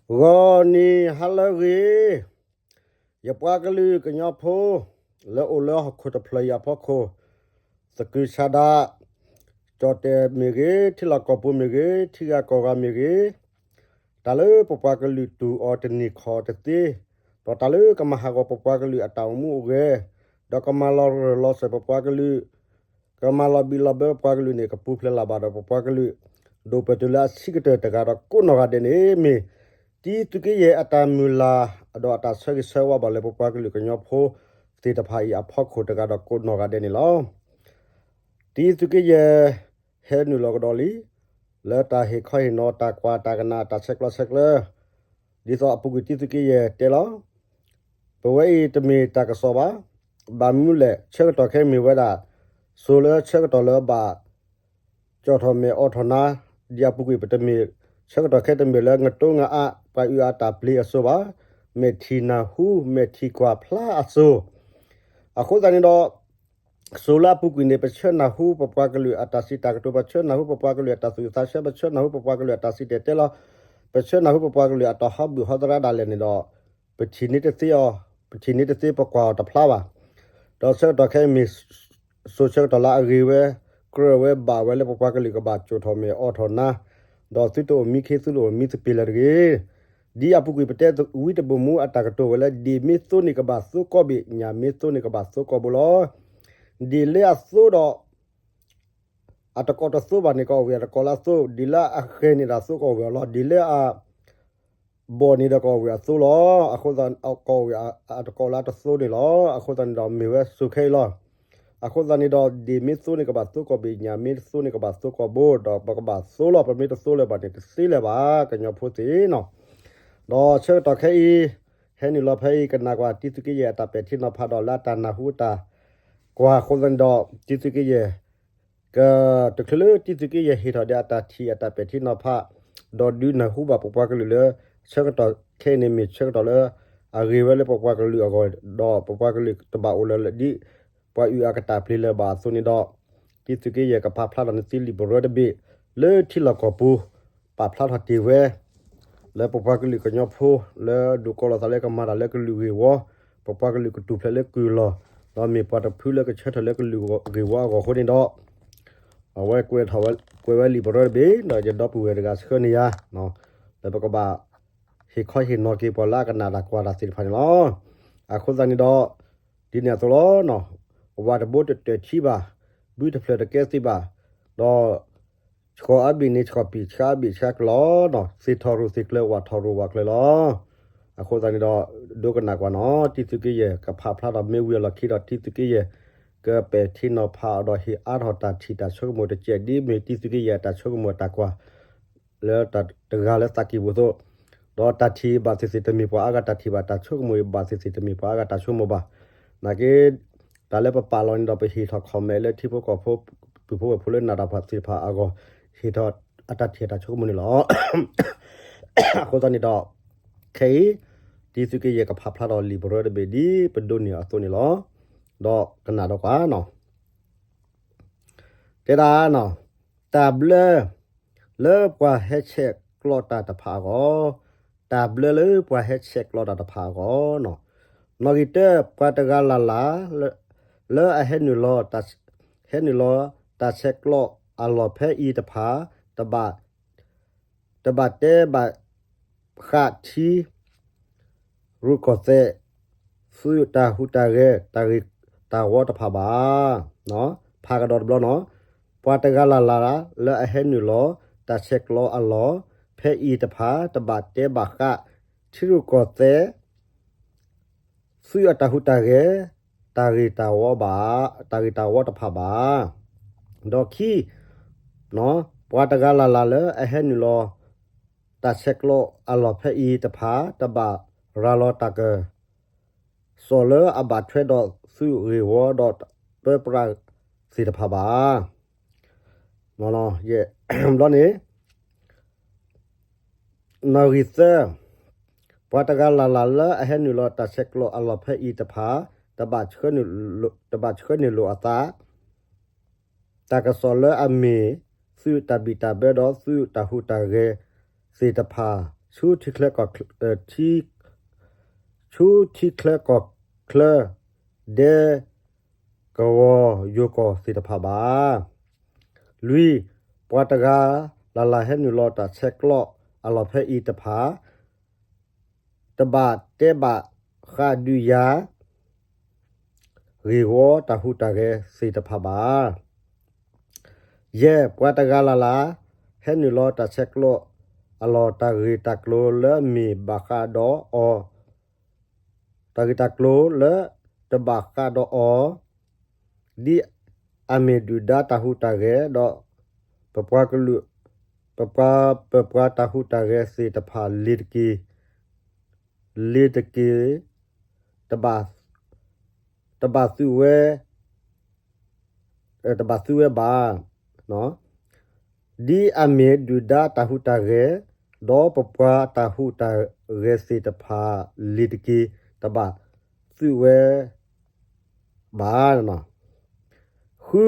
ဂီၤနံၤဟါလၢအဂ့ၤ, ယပှၤကလုာ်ကညီဖိ လၢအိၣ်လၢဟီၣ်ခိၣ်တဖျၢၣ်အံၤအဖီခိၣ်, သကုၤဆးဒး, ကၠီၣ်တဲၣ်မ့ၢ်ဂ့ၤ, ထံလီၢ်ကီၢ်ပူၤမ့ၢ်ဂ့ၤ, ထံဂၤကီၢ်ဂၤမ့ၢ်ဂ့ၤ, တၢ်လၢပပှၤကလုာ်တူၢ်အီၤတန့ၢ်ခီၣ်တသ့, ဒီးတၢ်လၢကမၤဟးဂီၤပပှၤကလုာ်အတၢ်အိၣ်မူအိၣ်ဂဲၤ, ဒီးကမၤလီၤရၢၢ်လီၤစၢၤပပှၤကလုာ် ကမၤလီၤဘံၣ်လီၤဘၢပပှၤကလုာ်န့ၣ် ကပူၤဖျဲးလၢၤဘၣ်ဒီးပပှၤကလုာ် ဒိၣ်ပၢၢ်တုၤလၢအဆံးကတၢၢ်တဂၤဒီးကိးနီၢ်ဂၤဒဲးန့ၣ် မ့ၢ်တံၤသုးက့ယဲၢ်အတၢ်မုၢ်လၢ် ဒီးအတၢ်ဆၢဂ့ၤဆၢဝါဘၣ်လၢပပှၤကလုာ်ကညီဖိသ့ၣ်တဖၣ်အံၤအဖီခိၣ်တဂၤဒီးကိးနီၢ်ဂၤဒဲးန့ၣ်လီၤ. တံၤသုးက့ယဲၢ် ဟဲနုာ်လီၤကဒီးလံ လၢတၢ်ဟ့ၣ်ခီဟ့ၣ်နီၤတၢ်ကွၢ်တၢ်ကနၣ်တၢ်ဆဲးကျိးဆဲးကျၢ ဒ်သိးအပူၤကွံာ်တံၤသုးက့ယဲၢ်တဲလီၤ. ပဝဲအံၤတမ့ၢ်တၢ်ကစီၣ်ဘၣ်. ဘၣ်မနုၤလဲၣ် ဆၢကတီၢ်ခဲအံၤမ့ၢ်ဝဲဒၣ် စိၤလၢဆၢကတီၢ်လၢဘၣ် ကၠီၣ်ထီၣ်မဲာ်အိးထီၣ်နါ, ဒ်အပူၤကွံာ်ပတမ့ၢ် ဆၢကတီၢ်ခဲအံၤတမ့ၢ်လၢငတိငါအါ ပှၤအုၣ်အတၢ်ပျ့ၤအစိၤဘၣ်, မဲာ်ထံၣ်နၢ်ဟူ မဲာ်ထံၣ်ကွၢ်ဖျါအစိၤ အဃိသတးန့ၣ်ဒီး စိၤလၢအပူၤကွံာ်န့ၣ် ပဆၢနၢ်ဟူပပှၤကလုာ်အတၢ်စံးတၢ်ကတိၤ, ပဆၢနၢ်ဟူပပှၤကလုာ်အတၢ်သူၣ်ဝံၣ်သးဆၢ, ပဆၢနၢ်ဟူပပှၤကလုာ်အတၢ်စံၣ်တဲၤတဲလီၤ, ပဆၢနၢ်ဟူပပှၤကလုာ်အတၢ်ဟီဘုၣ်ဟီသရၣ်ဒၣ်လဲာ်န့ၣ်ဒီး ပထံၣ်န့ၢ်တသ့အီၤ, ပထံၣ်န့ၢ်တသ့ပကွၢ်အီၤတဖျါဘၣ်. ဒီးဆၢကတီၢ်ခဲအံၤမ့ၢ် စိၤဆၢကတီၢ်လၢအဂ့ၤဝဲ ကြၢးဝဲဘၣ်ဝဲလၢပပှၤကလုာ်ကဘၣ်ကၠိၣ်ထီၣ်မဲာ်အိးထီၣ်နါ, ဒီးသုတအိၣ်မံခ့သုတအိၣ်မံသပ့ၤလၢၤတဂ့ၤ. ဒ်အပူၤကွံာ်ပတဲဝံတဘိၣ်မူအတၢ်ကတိၤဝဲလၢ ဒ့ၣ်မ့ၢ်သိန့ၣ်ကဘၣ်သိကီးဘ့ၣ်, ညၣ်မ့ၢ်သိန့ၣ်ကဘၣ်သိကီးဘိလီၤ. ဒ့ၣ်လၢအသိဒီး အတကိးတသိဘၣ်န့ၣ် ကအီၣ်ဝံၤအတကိးလၢအသိ, ဒ့ၣ်လၢအဃဲၤန့ၣ်ဒီးအသိကအီၣ်ဝံၤအီၤလီၤ, ဒ့ၣ်လၢအ ဘီၣ်န့ၣ်ဒီးကအီၣ်ဝံၤအသိလီၤ. အဃိသတး ကအီၣ်ဝံၤအတကိးလၢအတသိန့ၣ်လီၤ. အဃိသတးန့ၣ်ဒီးမ့ၢ်ဝဲစိၤခဲအံၤလီၤ. အဃိသတးန့ၣ်ဒီး ဒ့ၣ်မ့ၢ်သိန့ၣ်ကဘၣ်သိကီးဘ့ၣ်, ညၣ်မ့ၢ်သိန့ၣ်ကဘၣ်သိကီးဘိ, ဒီးပကဘၣ်သိလီၤ. ပမ့ၢ်တသိလၢၤဘၣ်န့ၣ် တသ့လၢၤဘၣ် ကညီဖိသ့ၣ်နီၤ. ဒီးဆၢကတီၢ်ခဲအံၤ ဟဲနုာ်လီၤဖဲအံၤ ကနၣ်ကွၢ်တံၤသုးက့ယဲၢ်အတၢ်ပဲာ်ထံနီၤဖးဒီးလၢအတၢ်နၢ်ဟူအတၢ်ကွၢ်အဃိသတးန့ၣ်ဒီး တံၤသုးက့ယဲၢ် က တချုးလၢတံၤသုးက့ယဲၢ်ဟ့ၣ်ထီၣ်ဒီးအတၢ်ထံၣ်အတၢ်ပဲာ်ထံနီၤဖး ဒီးဒုးနၢ်ဟူဘၣ်ပပှၤကလုာ်လၢ ဆၢကတီၢ်ခဲအံၤန့ၣ်မ့ၢ်ဆၢကတီၢ်လၢ အဂ့ၤဝဲလၢပပှၤကလုာ်အဂီၢ် ဒီးပပှၤကလုာ်တဘၣ်အိၣ်လၢၤလၢဒ် ပှၤအုၣ်အကတၢ်ပျ့ၤလၢၤဘၣ်အသိးန့ၣ်ဒီး တံၤသုးက့ယဲၢ်ကဖးဖျါထီၣ်န့ၢ်သုလံာ်ပရၢတဘ့ၣ် လၢထံလီၢ်ကီၢ်ပူၤ ပာ်ဖျါထီၣ်တ့ၢ်ဝဲ လၢပပှၤကလုာ်ကညီဖိ လၢဒိးကိးလီၤသးလၢကမၤတၢ်လၢကလုာ်ဂ့ၢ်ဝီ, ပပှၤကလုာ်ကတူၢ်ဖျဲးလၢကုၢ်လီၢ်, ဒီးမ့ၢ်ပှၤတဖုလၢကဆၢထၢၣ်လၢကလုာ်ဂ့ၢ်ဝီအဂီၢ်အဃိန့ၣ်ဒီး အဝဲကွဲးထီၣ်ဝဲ ကွဲးဝဲလံာ်ပရၢတဘ့ၣ် ဒီးယဒီပုၢ်ဝဲၢ်တဂၤဆှၢန့ၢ်ယၤ လၢပကဘၣ် ဟ့ၣ်ခီဟ့ၣ်နီၤက့ၤပှၤလၢအကနၣ်တၢ်ကွၢ်တၢ်သ့ၣ်တဖၣ်န့ၣ်လီၤ. အဃိသတးန့ၣ်ဒီး ဒ်န့ၣ်အသိးလီၤ. ဝၣ်တဘိတတၢၢ်ထံဘၣ်, ဘုတဖျၢၣ်တကဲသ့ဘၣ်, ဒီး ဆှီအါဘ့ၣ်န့ၣ်ဆှီပံာ် ဆှါအါဘ့ၣ်ဆှါကျီၤ, သ့ၣ်ထီၣ်ရိၣ်သ့ၣ်ကျၢၤ ဝၣ်ထီၣ်ရိၣ်ဝၣ်ကျၢၤလီၤ. အဃိသတးန့ၣ်ဒီး ဒိကနၣ်ကွၢ်နီၤ တံၤသုးက့ယဲၢ်ကဖးဖျါထီၣ်မ့ၢ်ဝံၤအလီၢ်ခံဒီး တံၤသုးက့ယဲၢ် ကပဲာ်ထံနီၤဖးအီၤဒီးဟ့ၣ်အါထီၣ်တၢ်ထံၣ်တၢ်ဆိကမိၣ်တစဲးဒ်မ့ၢ်တံၤသုးက့ယဲၢ်အတၢ်ဆိကမိၣ်အတၢ်ကွၢ် လၢတဂၤလၢသးကံၢ်ပူၤအသိး, ဒီးတၢ်ထံၣ်ဘၣ်သ့ၣ်သ့ၣ်တမ့ၢ်ပှၤအါဂၤတၢ်ထံၣ်ဘၣ်, တၢ်ဆိကမိၣ်ဘၣ်သ့ၣ်သ့ၣ်တမ့ၢ်ပှၤအါဂၤတၢ်ဆိကမိၣ်ဘၣ်. နာ်က့ တၢ်လၢပပာ်လီၤန့ၣ်ဒီး ပဟ့ၣ်ထီၣ် comment လၢထံဖိကီၢ်ဖိ ပုၢ်ဖိဝဲၢ်ဖိလၢနၢ်တၢ်ဖးသ့ၣ်တဖၣ်အဂီၢ် ဟ့ၣ်ထီၣ်အတၢ်ထံၣ်အတၢ်ဆိကမိၣ်န့ၣ်လီၤ. အဃိသတးန့ၣ်ဒီး ခဲအံၤ တံၤသုးက့ယဲၢ်ကဖးဖျါထီၣ်လံာ်ပရၢတဘ့ၣ်ဒ်ပဒိးန့ၢ်အသိးန့ၣ်လီၤ. ဒီးကနၣ်ဒီးကွၢ်နီၤ တဲဒၣ်နီၤ, တၢ်ဘျၢလၢပှၤဟဲဆဲးကျိးတၢ်တဖၣ်အဂီၢ်, တၢ်ဘျၢလၢပှၤဟဲဆဲးကျိးတၢ်တဖၣ်အဂီၢ်နီၤ, နီၣ်ဂံၢ်တၢ ပှၤတဂၤလၢ်လၢ် လၢအဟဲနုာ်လီၤ ဟဲနုာ်လီၤတၢ်ဆဲးကျိးအလီၢ်ဖဲအံၤတဖၣ် တဘၣ် တဘၣ်တဲဘၣ်ဃးထံရူၢ်ကီၢ်သဲး သုးတၢ်ဟူးတၢ်ဂဲၤ တၢ်ဂ့ၤတၢ်ဝီတဖၣ်ဘၣ်. ဖးကဒီးတဘျီနီၤ, ပှၤတဂၤလၢ်လၢ် လၢအဟဲနုာ်လီၤ တၢ်ဆဲးကျိးအလီၢ် ဖဲအံၤတဖၣ် တဘၣ်တဲဘၣ်ဃး ထံရူၢ်ကီၢ်သဲး သုးအတၢ်ဟူးတၢ်ဂဲၤ တၢ်ဂ့ၤတၢ်ဝီဘၣ်, တၢ်ဂ့ၤတၢ်ဝီတဖၣ်ဘၣ်. ဒီးခံ ပှၤတဂၤလၢ်လၢ်လၢအဟဲနုာ်လီၤ တၢ်ဆဲးကျိးအလီၢ်ဖဲအံၤတဖၣ် တဘၣ်ရၤလီၤတၢ်ကစီၣ်လၢအဘၣ်ထွဲဒီးသုးဂ့ၢ်ဝီဒီးပၢပြးသ့ၣ်တဖၣ်ဘၣ်. ဘျီန့ၣ် နီၣ်ဂံၢ်သၢ ပှၤတဂၤလၢ်လၢ်လၢအဟဲနုာ်လီၤတၢ်ဆဲးကျိးအလီၢ်ဖဲအံၤတဖၣ် တဘၣ်ဆှၢန့ၢ်လိာ်အသး တၢ်ကစီၣ်လၢအမ့ၢ်သုးတၢ်ဘံၣ်တၢ်ဘၢဒီးသုးတၢ်ဟူးတၢ်ဂဲၤသ့ၣ်တဖၣ် ဆူထံချၢကီၢ်ချၢ ထံ ဆူထံချၢကီၢ်ချၢ ဒဲကဝီၤယိၤကီၢ်သ့ၣ်တဖၣ်ဘၣ်. လွံၢ်, ပှၤတဂၤလၢ်လၢ်ဟဲနုာ်လီၤတၢ်ဆဲးကျိးအလီၢ်ဖဲအံၤတဖၣ် တဘၣ်တဲဘၣ်ဃးဒုးယၤ ဂ့ၢ်ဝီတၢ်ဟူးတၢ်ဂဲၤသ့ၣ်တဖၣ်ဘၣ်. ယဲၢ်, ပှၤတဂၤလၢ်လၢ် ဟဲနုာ်လီၤတၢ်ဆဲးကျိးအလီၢ်တၢ်ဂ့ၢ်တၢ်ကျိၤလၢမ့ၢ်ဘၣ်ဃးဒီးအီၤ, တၢ်ဂ့ၢ်တၢ်ကျိၤလၢတဘၣ်ဃးဒီးအီၤ ဒ်အမ့ၢ်ဒုၣ်ဒါတၢ်ဟူးတၢ်ဂဲၤဒီး ပပှၤကလုာ် ပပှၤ ပပှၤတၢ်ဟူးတၢ်ဂဲၤသ့ၣ်တဖၣ်လ့ၤတက့ၢ်, လ့ၤတက့ၢ်, တဘၣ် တဘၣ်သုးဝဲ တဘၣ်သုးဝဲဘၣ်. ဒ်အမ့ၢ်ဒုၣ်ဒါတၢ်ဟူးတၢ်ဂဲၤ ဒီးပပှၤတၢ်ဟူးတၢ်ဂဲၤသ့ၣ်တဖၣ်လ့ၤတက့ၢ်, တဘၣ်သုးဝဲဘၣ်. ဃု,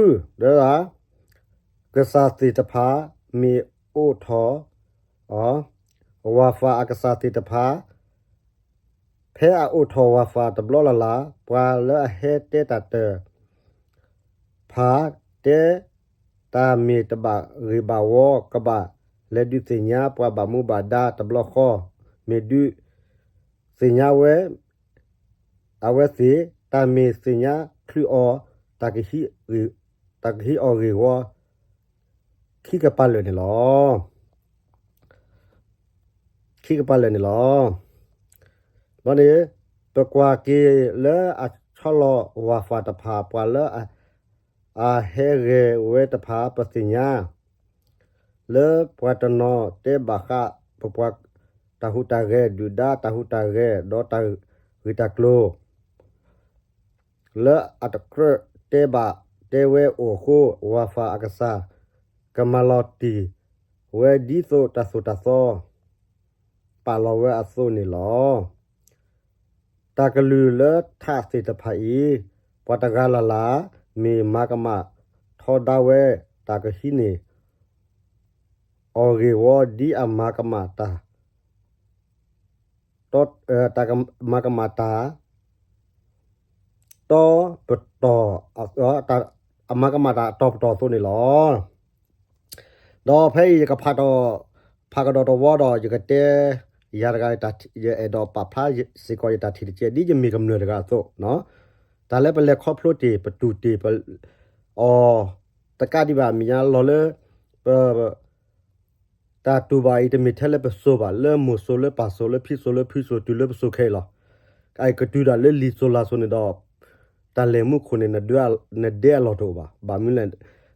ကစၢ်သ့ၣ်တဖၣ်မ့ၢ်အိးထီၣ် ဝၤဖးအကစၢ်သ့ၣ်တဖၣ် ဖဲအအိးထီၣ်ဝၤဖးတဘျီလၢ်လၢ် ပှၤလၢအဟဲတဲတၢ်တဖၣ် တဲတၢ်မ့ၢ်တဘၣ်ဂ့ၢ်ဘၣ်ဝီ ကဘၣ်လဲၤဒုးသ့ၣ်ညါပှၤဘၣ်မူဘၣ်ဒါတဘျီဃီ, မ့ၢ်ဒုးသ့ၣ်ညါဝဲ အဝဲသ့ၣ် တၢ်မ့ၢ်သ့ၣ်ညါချုးအီၤ တၢ်ကဟံး တၢ်ကဟံးအီၤဂ့ၢ်ဝီ ခံကပၤလၢာ်န့ၣ်လီၤ. ခံကပၤလၢာ်န့ၣ်လီၤ. ဘီန့ၣ် ပကွၢ်က့ၤလၢအဆီလီၤဝၤဖးတဖၣ် ပှၤလၢအဟဲဂဲၤဝဲတဖၣ် ပသ့ၣ်ညါ လၢပှၤတနီၤတဲဘၣ်ဃး ပပှၤတၢ်ဟူးတၢ်ဂဲၤ ဒုၣ်ဒါတၢ်ဟူးတၢ်ဂဲၤ ဒီးတၢ်ဂ့ၢ်တၢ်ကျိၤ လၢအတကြၢးတဲဘၣ်တဲဝဲအိၣ်အဃိ ဝၤဖးအကစၢ် ကမၤလီၤတံၢ်ဝဲဒ်သိးတၢ်သိၣ်တၢ်သီ ပာ်လီၤဝဲအသိးန့ၣ်လီၤ. တၢ်ကလုၢ်လၢထးသ့ၣ်တဖၣ်အံၤ ပှၤတဂၤလၢ်လၢ် မ့ၢ်မၤကမၣ်ထီဒါဝဲ တၢ်ကဟံးန့ၢ်အီၤဂ့ၢ်ဝီ ဒ်အမၤကမၣ်တၢ် တၢ်ကမၤကမၣ်တၢ် တီပတီၢ် အမၤကမၣ်တၢ်တီပတီၢ်အသိးန့ၣ်လီၤ. ဒီးဖဲအံၤယကဖး ဖးကဒီးတဝီဒီး ယကတဲ ယၤတဂၤ ယအဲၣ်ဒိးပာ်ဖျါစ့ၢ်ကီးယတၢ်ထံၣ်တကဲး ဒ်ယမ့ၢ်ကမျၢၢ်တဂၤအသိး, တၢ်လၢပလဲၤခီဖျိတ့ၢ် ပတူၢ်တ့ၢ် ပ အီၤ တကးဒံးဘၣ် မဲာ်ညါလီၤလၢ ပ တၢ်တူၢ်ဘၣ်အံၤ တမ့ၢ်ထဲလၢပစိၤဘၣ်, လၢမိၢ်စိၤ လၢပၢ်စိၤ လၢဖံစိၤ လၢဖုစိၤ တုၤလၢပစိၤခဲအံၤလီၤ. အကတုၤဒၣ်လၢလံာ်စိၤလါစိၤန့ၣ်ဒီး တၢ်လဲၤမူခိၣ်န့ၣ် နဒဲအလီၢ်တအိၣ်ဘၣ်. ဘၣ်မနုၤလဲၣ်,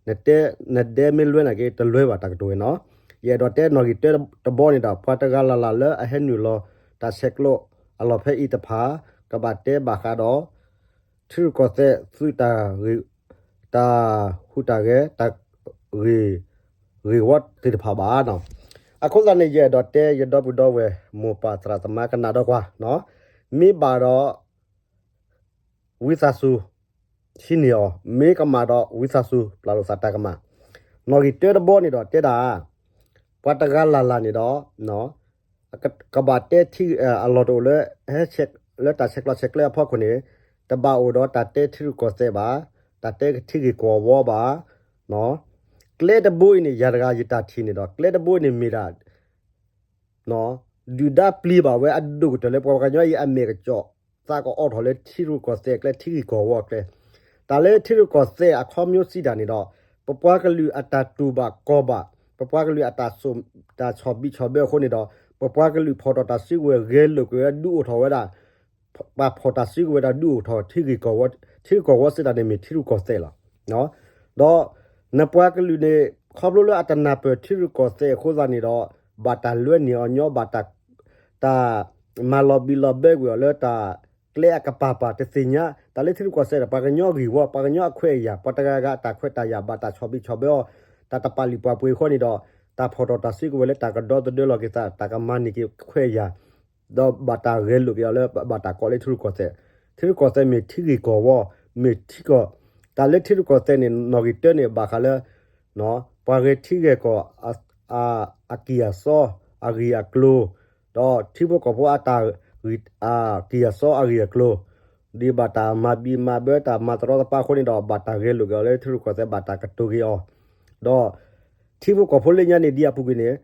နတဲ နဒဲမ့ၢ်လွဲနာ်က့ တလွဲဘၣ်တၢ်ကတိၤဝဲနီၤ. ယအဲၣ်ဒိးတဲနီၣ်ဂံၢ်တၢတဘီန့ၣ်ဒီး ပှၤတဂၤလၢ်လၢ်လၢအဟဲနုာ်လီၤ တၢ်ဆဲးကျိးအလီၢ်ဖဲအံၤတဖၣ် ကဘၣ်တဲဘၣ်ဃးဒီး ထံရူၢ်ကီၢ်သဲးသုးတၢ် တၢ်ဟူးတၢ်ဂဲၤ တၢ်ဂ့ၢ် ဂ့ၢ်ဝီသ့ၣ်တဖၣ်ဘၣ်နီၤ. အဃိသတးန့ၣ် ယအဲၣ်ဒိးတဲ ယဒီပုၢ်ဒီဝဲၢ် မိၢ်ပၢ်သရၣ်သမါကနၣ်ဒီးကွၢ်, မ့ၢ်ဘၣ်ဒီး ဝံသးစူၤ ဟံးန့ၢ်အီၤ, မ့ၢ်ကမၣ်ဒီး ဝံသးစူၤ ပျၢ်လိာ်သးတၢ်ကမၣ်. နီၣ်ဂံၢ်တၢတဘီန့ၣ်ဒီး တဲဒၣ် ပှၤတဂၤလၢ်လၢ်န့ၣ်ဒီး ကဘၣ်တဲထံ အလီၢ်တအိၣ်လၢ ဟဲ လၢတၢ်ဆဲးကျိးဆဲးကျၢအဖီခိၣ်န့ၣ် တဘၣ်အိၣ်ဒီးတၢ်တဲထံရူၢ်ကီၢ်သဲးဘၣ်, တၢ်တဲထံဂ့ၢ်ကီၢ်ဝီဘၣ်. ကျဲတဘိအံၤန့ၣ် ယၤတဂၤယတၢ်ထံၣ်န့ၣ်ဒီး ကျဲတဘိအံၤန့ၣ်မ့ၢ်ဒၣ် ဒုၣ်ဒါပျံၤဘၣ်ဝဲအဒိၣ်ကတၢၢ်လၢ ပှၤကညီအံၤအမဲာ်ကစီၣ် သးကအီထီၣ်လၢထံရူၢ်ကီၢ်သဲးကျဲ ထံဂ့ၢ်ကီၢ်ဝီကျဲ, တၢ်လၢထံရူၢ်ကီၢ်သဲးအခီပညီစံးတၢ်န့ၣ်ဒီး ပပှၤကလုာ်အတၢ်တူၢ်ဘၣ်ကီၢ်ဘၣ်, ပပှၤကလုာ်အတၢ် တၢ်ဆီၣ်ဘံၣ်ဆီၣ်ဘၢအဃိန့ၣ်ဒီး ပပှၤကလုာ်ဖီၣ်တီၣ်တၢ်စုကဝဲၤ ဂဲၤလိာ်ကွံာ်ဝဲဒုးအိၣ်ထီၣ်ဝဲဒၣ် ပှၤဖီၣ်တၢ်စုကဝဲၤတၢ်ဒုးအိၣ်ထီၣ် ထံဂ့ၢ်ကီၢ်ဝီ, ထံဂ့ၢ်ကီၢ်ဝီစံးတၢ်န့ၣ်မ့ၢ်ထံရူၢ်ကီၢ်သဲးလီၤ. ဒီးနပှၤကလုာ်န့ၣ် ခီဖျိလၢအတနၢ်ပၢၢ်ထံရူၢ်ကီၢ်သဲးအဃိသတးန့ၣ်ဒီး ဘၣ်တၢ်လွဲန့ၢ်အီၤညီ ဘၣ်တၢ် တၢ်မၤလီၤဘံၣ်လီၤဘၢကွံာ်အီၤလၢတၢ်ကျဲအကပၤပၤ တသ့ၣ်ညါ တၢ်လၢထံရူၢ်ကီၢ်သဲးဒီး ပှၤကညီဂ့ၢ်ဝီ ပှၤကညီအခွဲးအယာ် ပှၤတဂၤဂၤအတၢ်ခွဲးတၢ်ယာ် ဘၣ်တၢ်ဆီၣ်ဘံၣ်ဆီၣ်ဘၢအီၤ တၢ်တပာ်လုၢ်ပာ်ပှ့ၤအဃိန့ၣ်ဒီး တၢ်ဖီၣ်တီၣ်တၢ်စုကဝဲၤလၢတၢ်ကဒီသဒၢလီၤက့ၤသး တၢ်ကမၤန့ၢ်က့ၤခွဲးယာ် ဒီးဘၣ်တၢ်ဂဲၤလိာ်က့ၤအီၤလၢဘၣ်တၢ်ကိးလၢထံရူၢ်ကီၢ်သဲး, ထံရူၢ်ကီၢ်သဲးမ့ၢ်ထံဂ့ၢ်ကီၢ်ဝီ, မ့ၢ်ထံကီၢ်, တၢ်လၢထံရူၢ်ကီၢ်သဲးန့ၣ် နီၣ်ဂံၢ်တၢန့ၣ် ဘၣ်ဃးလၢ ပှၤဂဲၤထံဂဲၤကီၢ် အကံၢ်အစီ, အဂံၢ်အကျိၤ, ဒီးထံဖိကီၢ်ဖိအတၢ် ကံၢ်အစီအဂ့ၢ်အကျိၤ ဒ်ဘၣ်တၢ်မၤဘံၣ်မၤဘၢတၢ်မၤတရီတပါအဃိန့ၣ်ဒီး ဘၣ်တၢ်ဂဲၤလိာ်က့ၤအီၤလၢထံရူၢ်ကီၢ်သဲး ဘၣ်တၢ်ကတိၤက့ၤအီၤ, ဒီးထံဖိကီၢ်ဖိလၢညါန့ၣ်ဒ်အပူၤကွံာ်န့ၣ်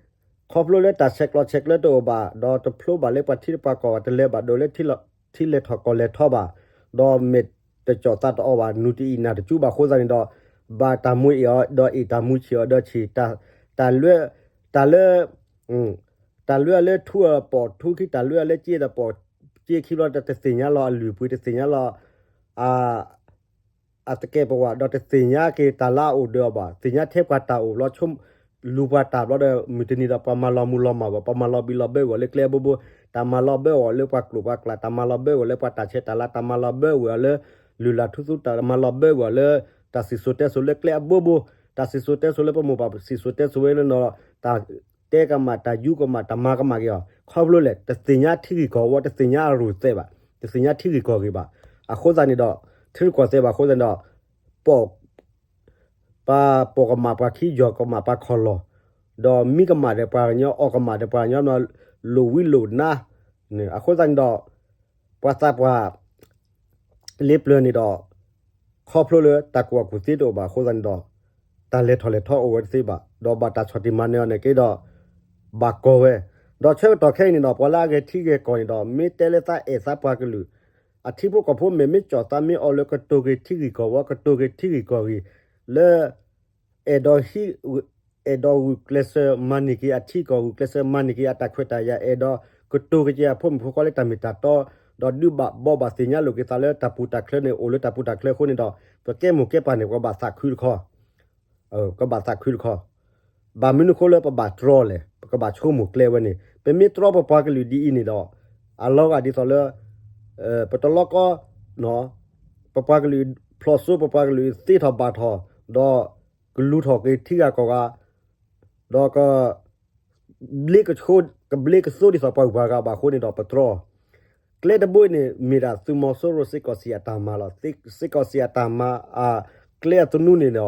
ခီဖျိလၢတၢ်ဆဲးကျိးဆဲးကျၢတအိၣ်ဘၣ် ဒီးတဖျိဘၣ်လၢပှၤထံပှၤကီၢ်ဘၣ် တလဲၤဘၣ်ဒိးလၢ ထံလဲၤထီၣ်ကီၢ်လဲၤထီဘၣ်, ဒီးမဲာ်တကၠီၣ်သးတအီၣ်ဘၣ် နူၤတအံၣ်နၢ်တစူဘၣ်အဃိသတးန့ၣ်ဒီး ဘၣ်တၢ်မူအ့ၣ်အီၤ ဒီးအ့ၣ်တၢ်မူဆံးအီၤဒီးဆံး တၢ်လၢ တၢ်လၢ တၢ်လၢအလၢထူအပိာ်ထူခံ တၢ်လၢအလၢက့ဒီးပိာ်က့ခံဘျီဒီး တသ့ၣ်ညါလီၤအလုၢ်အပှ့ၤ တသ့ၣ်ညါလီၤ အသကဲးပဝး ဒီးတသ့ၣ်ညါက့ၤတၢ်လၢအအိၣ်ဒၣ်အီၤဘၣ်, သ့ၣ်ညါထဲပှၤတၢ်အိၣ်ဘျီ ဆိ လူၤပှၤတၢ်ဘျီဒီး မုၢ်တနံၤဒီး ပှၤမၤလီၤမုၢ်လီၤမၢ်ဘၣ်, ပှၤမၤလီၤဘံၣ်လီၤဘၢဝဲလၢကျဲအဘိဘိ, တၢ်မၤလီၤဘၢအီၤလၢပှၤကျိာ်ပှၤကျး, တၢ်မၤလီၤဘၢဝဲလၢပှၤတၢ်ဆဲးတၢ်လၤ, တၢ်မၤလီၤဘၢဝဲအီၤလၢ လုၢ်လၢ်ထူသူ, တၢ်မၤလီၤဘၢဝဲအီၤလၢ တၢ်စံၣ်စိၤတဲစိၤလၢကျဲအဘိဘိ, တၢ်စံၣ်စိၤတဲစိၤလၢပမိၢ်ပၢ်စံၣ်စိၤတဲစိၤဝဲလၢနီၤ, တၢ်တဲကမၣ်, တၢ်ယူကမၣ်, တၢ်မၤကမၣ်က့ၤအီၤ, ခီဖျိလဲၣ်, တသ့ၣ်ညါထံဂ့ၢ်ကီၢ်ဝီ, တသ့ၣ်ညါအရူၢ်သဲးဘၣ်, တသ့ၣ်ညါထံဂ့ၢ်ကီၢ်ဂ့ၢ်ဘၣ်. အဃိသတးန့ၣ်ဒီး ထံရူၢ်ကီၢ်သဲးဘၣ်အဃိသတးန့ၣ်ဒီး ပိာ် ပှၤပိာ်ကမၣ်ပှၤခံ ယီၢ်ကမၣ်ပှၤခီၣ်လီၢ်, ဒီးမံကမၣ်ဒီးပှၤကညီ, အီၣ်ကမၣ်ဒီးပှၤကညီ, လိၣ်ဝံလိၣ်နါ, အဃိသတးန့ၣ်ဒီး ပှၤသးပှၢ် လ့ပျၢၤန့ၣ်ဒီး ခီဖျိလၢတၢ်ကူၣ်ဘၣ်ကူၣ်သ့တအိၣ်ဘၣ်အဃိသတးန့ၣ်ဒီး တၢ်လဲၤထီၣ်လဲၤထီအိၣ်ဝဲတသ့ဘၣ်, ဒီးဘၣ်တၢ်ဆီၣ်တံၢ်မၤနၢၤအီၤန့ၣ်က့ဒီး ဘၣ်ကီဝဲ, ဒီးဆၢကတီၢ်ခဲအံၤန့ၣ်ဒီး ပှၤလၢအဂဲၤထံဂဲၤကီၢ်န့ၣ်ဒီး မ့ၢ်တဲလၢသးအဲၣ်သးပှၤကလုာ် အထံဖိကီၢ်ဖိမဲာ်မ့ၢ်ကၠီၣ်သးမ့ၢ်အီၤလၢကတိၤက့ၤထံဂ့ၢ်ကီၢ်ဝီ, ကတိၤက့ၤထံဂ့ၢ်ကီၢ်ဂ့ၢ် လၢ အဲၣ်ဒိးဟံး အဲၣ်ဒိးဂုာ်ကျဲးစၢးမၤန့ၢ်က့ၤအထံကီၢ်, ဂုာ်ကျဲးစၢးမၤန့ၢ်က့ၤအတၢ်ခွဲးတၢ်ယာ်, အဲၣ်ဒိးကတိၤက့ၤအဖိမုၣ်ဖိခွါလၢတၢ်မ့ၢ်တၢ်တီ, ဒီးဒုးဘၣ်ဘီဘၣ်သ့ၣ်ညါလိာ်က့ၤသးလၢတၢ်ပူၤတၢ်ချၢန့ၣ် အိၣ်လၢတၢ်ပူၤတၢ်ချၢအဃိန့ၣ်ဒီး ပကဲမိၢ်ကဲပၢ်န့ၣ် ပကဘၣ်သးခုတခီ ကဘၣ်သးခုတခီ, ဘၣ်မနုၤအဃိလၢပဘၣ်တြီလဲၣ်, ပကဘၣ်ဆိကမိၣ်ကျဲဝဲန့ၣ်, ပမ့ၢ်တြီပပှၤကလုာ်ဒ်အံၤန့ၣ်ဒီး အလီၤဂာ်ဒ်သိးလၢ ပတလီကီ ပပှၤကလုာ်ဖျိးစိ ပပှၤကလုာ်သ့ထီၣ်ဘၣ်ထီၣ်, ဒီးကလူၤထီၣ်က့ၤထံဂၤကီၢ်ဂၤ, ဒီးက ဘျ့ကဆိ ကဘျ့ကသိဒ်သိးပှၤဂုၤပှၤဂၤဘၣ်အဃိန့ၣ်ဒီးပတြီ ကျဲတဘိအံၤန့ၣ် မ့ၢ်ဒၣ်သုးမီၤစိရိၤစ့ၢ်ကီးစံးအတၢ်မၤလီၤ. စ့ၢ်ကီးစံးအတၢ်မၤ အကျဲအသနူန့ၣ်ဒီး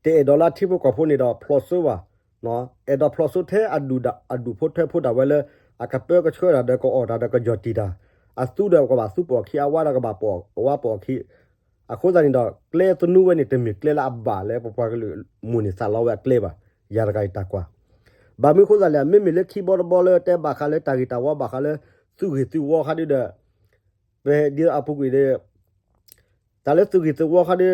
တအဲၣ်ဒိးလၢအထံဖိကီၢ်ဖိန့ၣ်ဒီးဖျိးစိဘၣ်, အဲၣ်ဒိးဖျိးစိထဲအဒူၣ်ဒၣ် အဒူၣ်ဖိထၢဖိဒၣ်ဝဲလၢ အကပၢကဆှၢတၢ်ဒီးကအီၣ်တၢ်ဒီးကယီၢ်တံၢ်တၢ်, အသူဒီးကဘၣ်သူပိာ်အခံ အဝါဒီးကဘၣ်ပိာ်အဝါပိာ်အခံ အဃိသတးန့ၣ်ဒီး ကျဲသနူဝဲန့ၣ် တမ့ၢ်ကျဲလၢအဘၣ်လၢပပှၤကလုာ်မိၢ်န့ၢ်သးလီဝဲအကျဲဘၣ်. ယၤတဂၤအံၤတၢ်ကွၢ်. ဘၣ်မနုၤအဃိသတးလဲၣ်, မ့မ့ၢ်လၢခံဘီတဘီလၢတဲဘၣ်ဃးလၢတၢ်ဂ့ၤတၢ်ဝီဘၣ်ဃးလၢ သုးဂ့ၢ်သုးဝီခါဒုဒီး ပဒ်အပူၤကွံာ်ဒီး တၢ်လၢသုးဂ့ၢ်သုးဝီခါဒု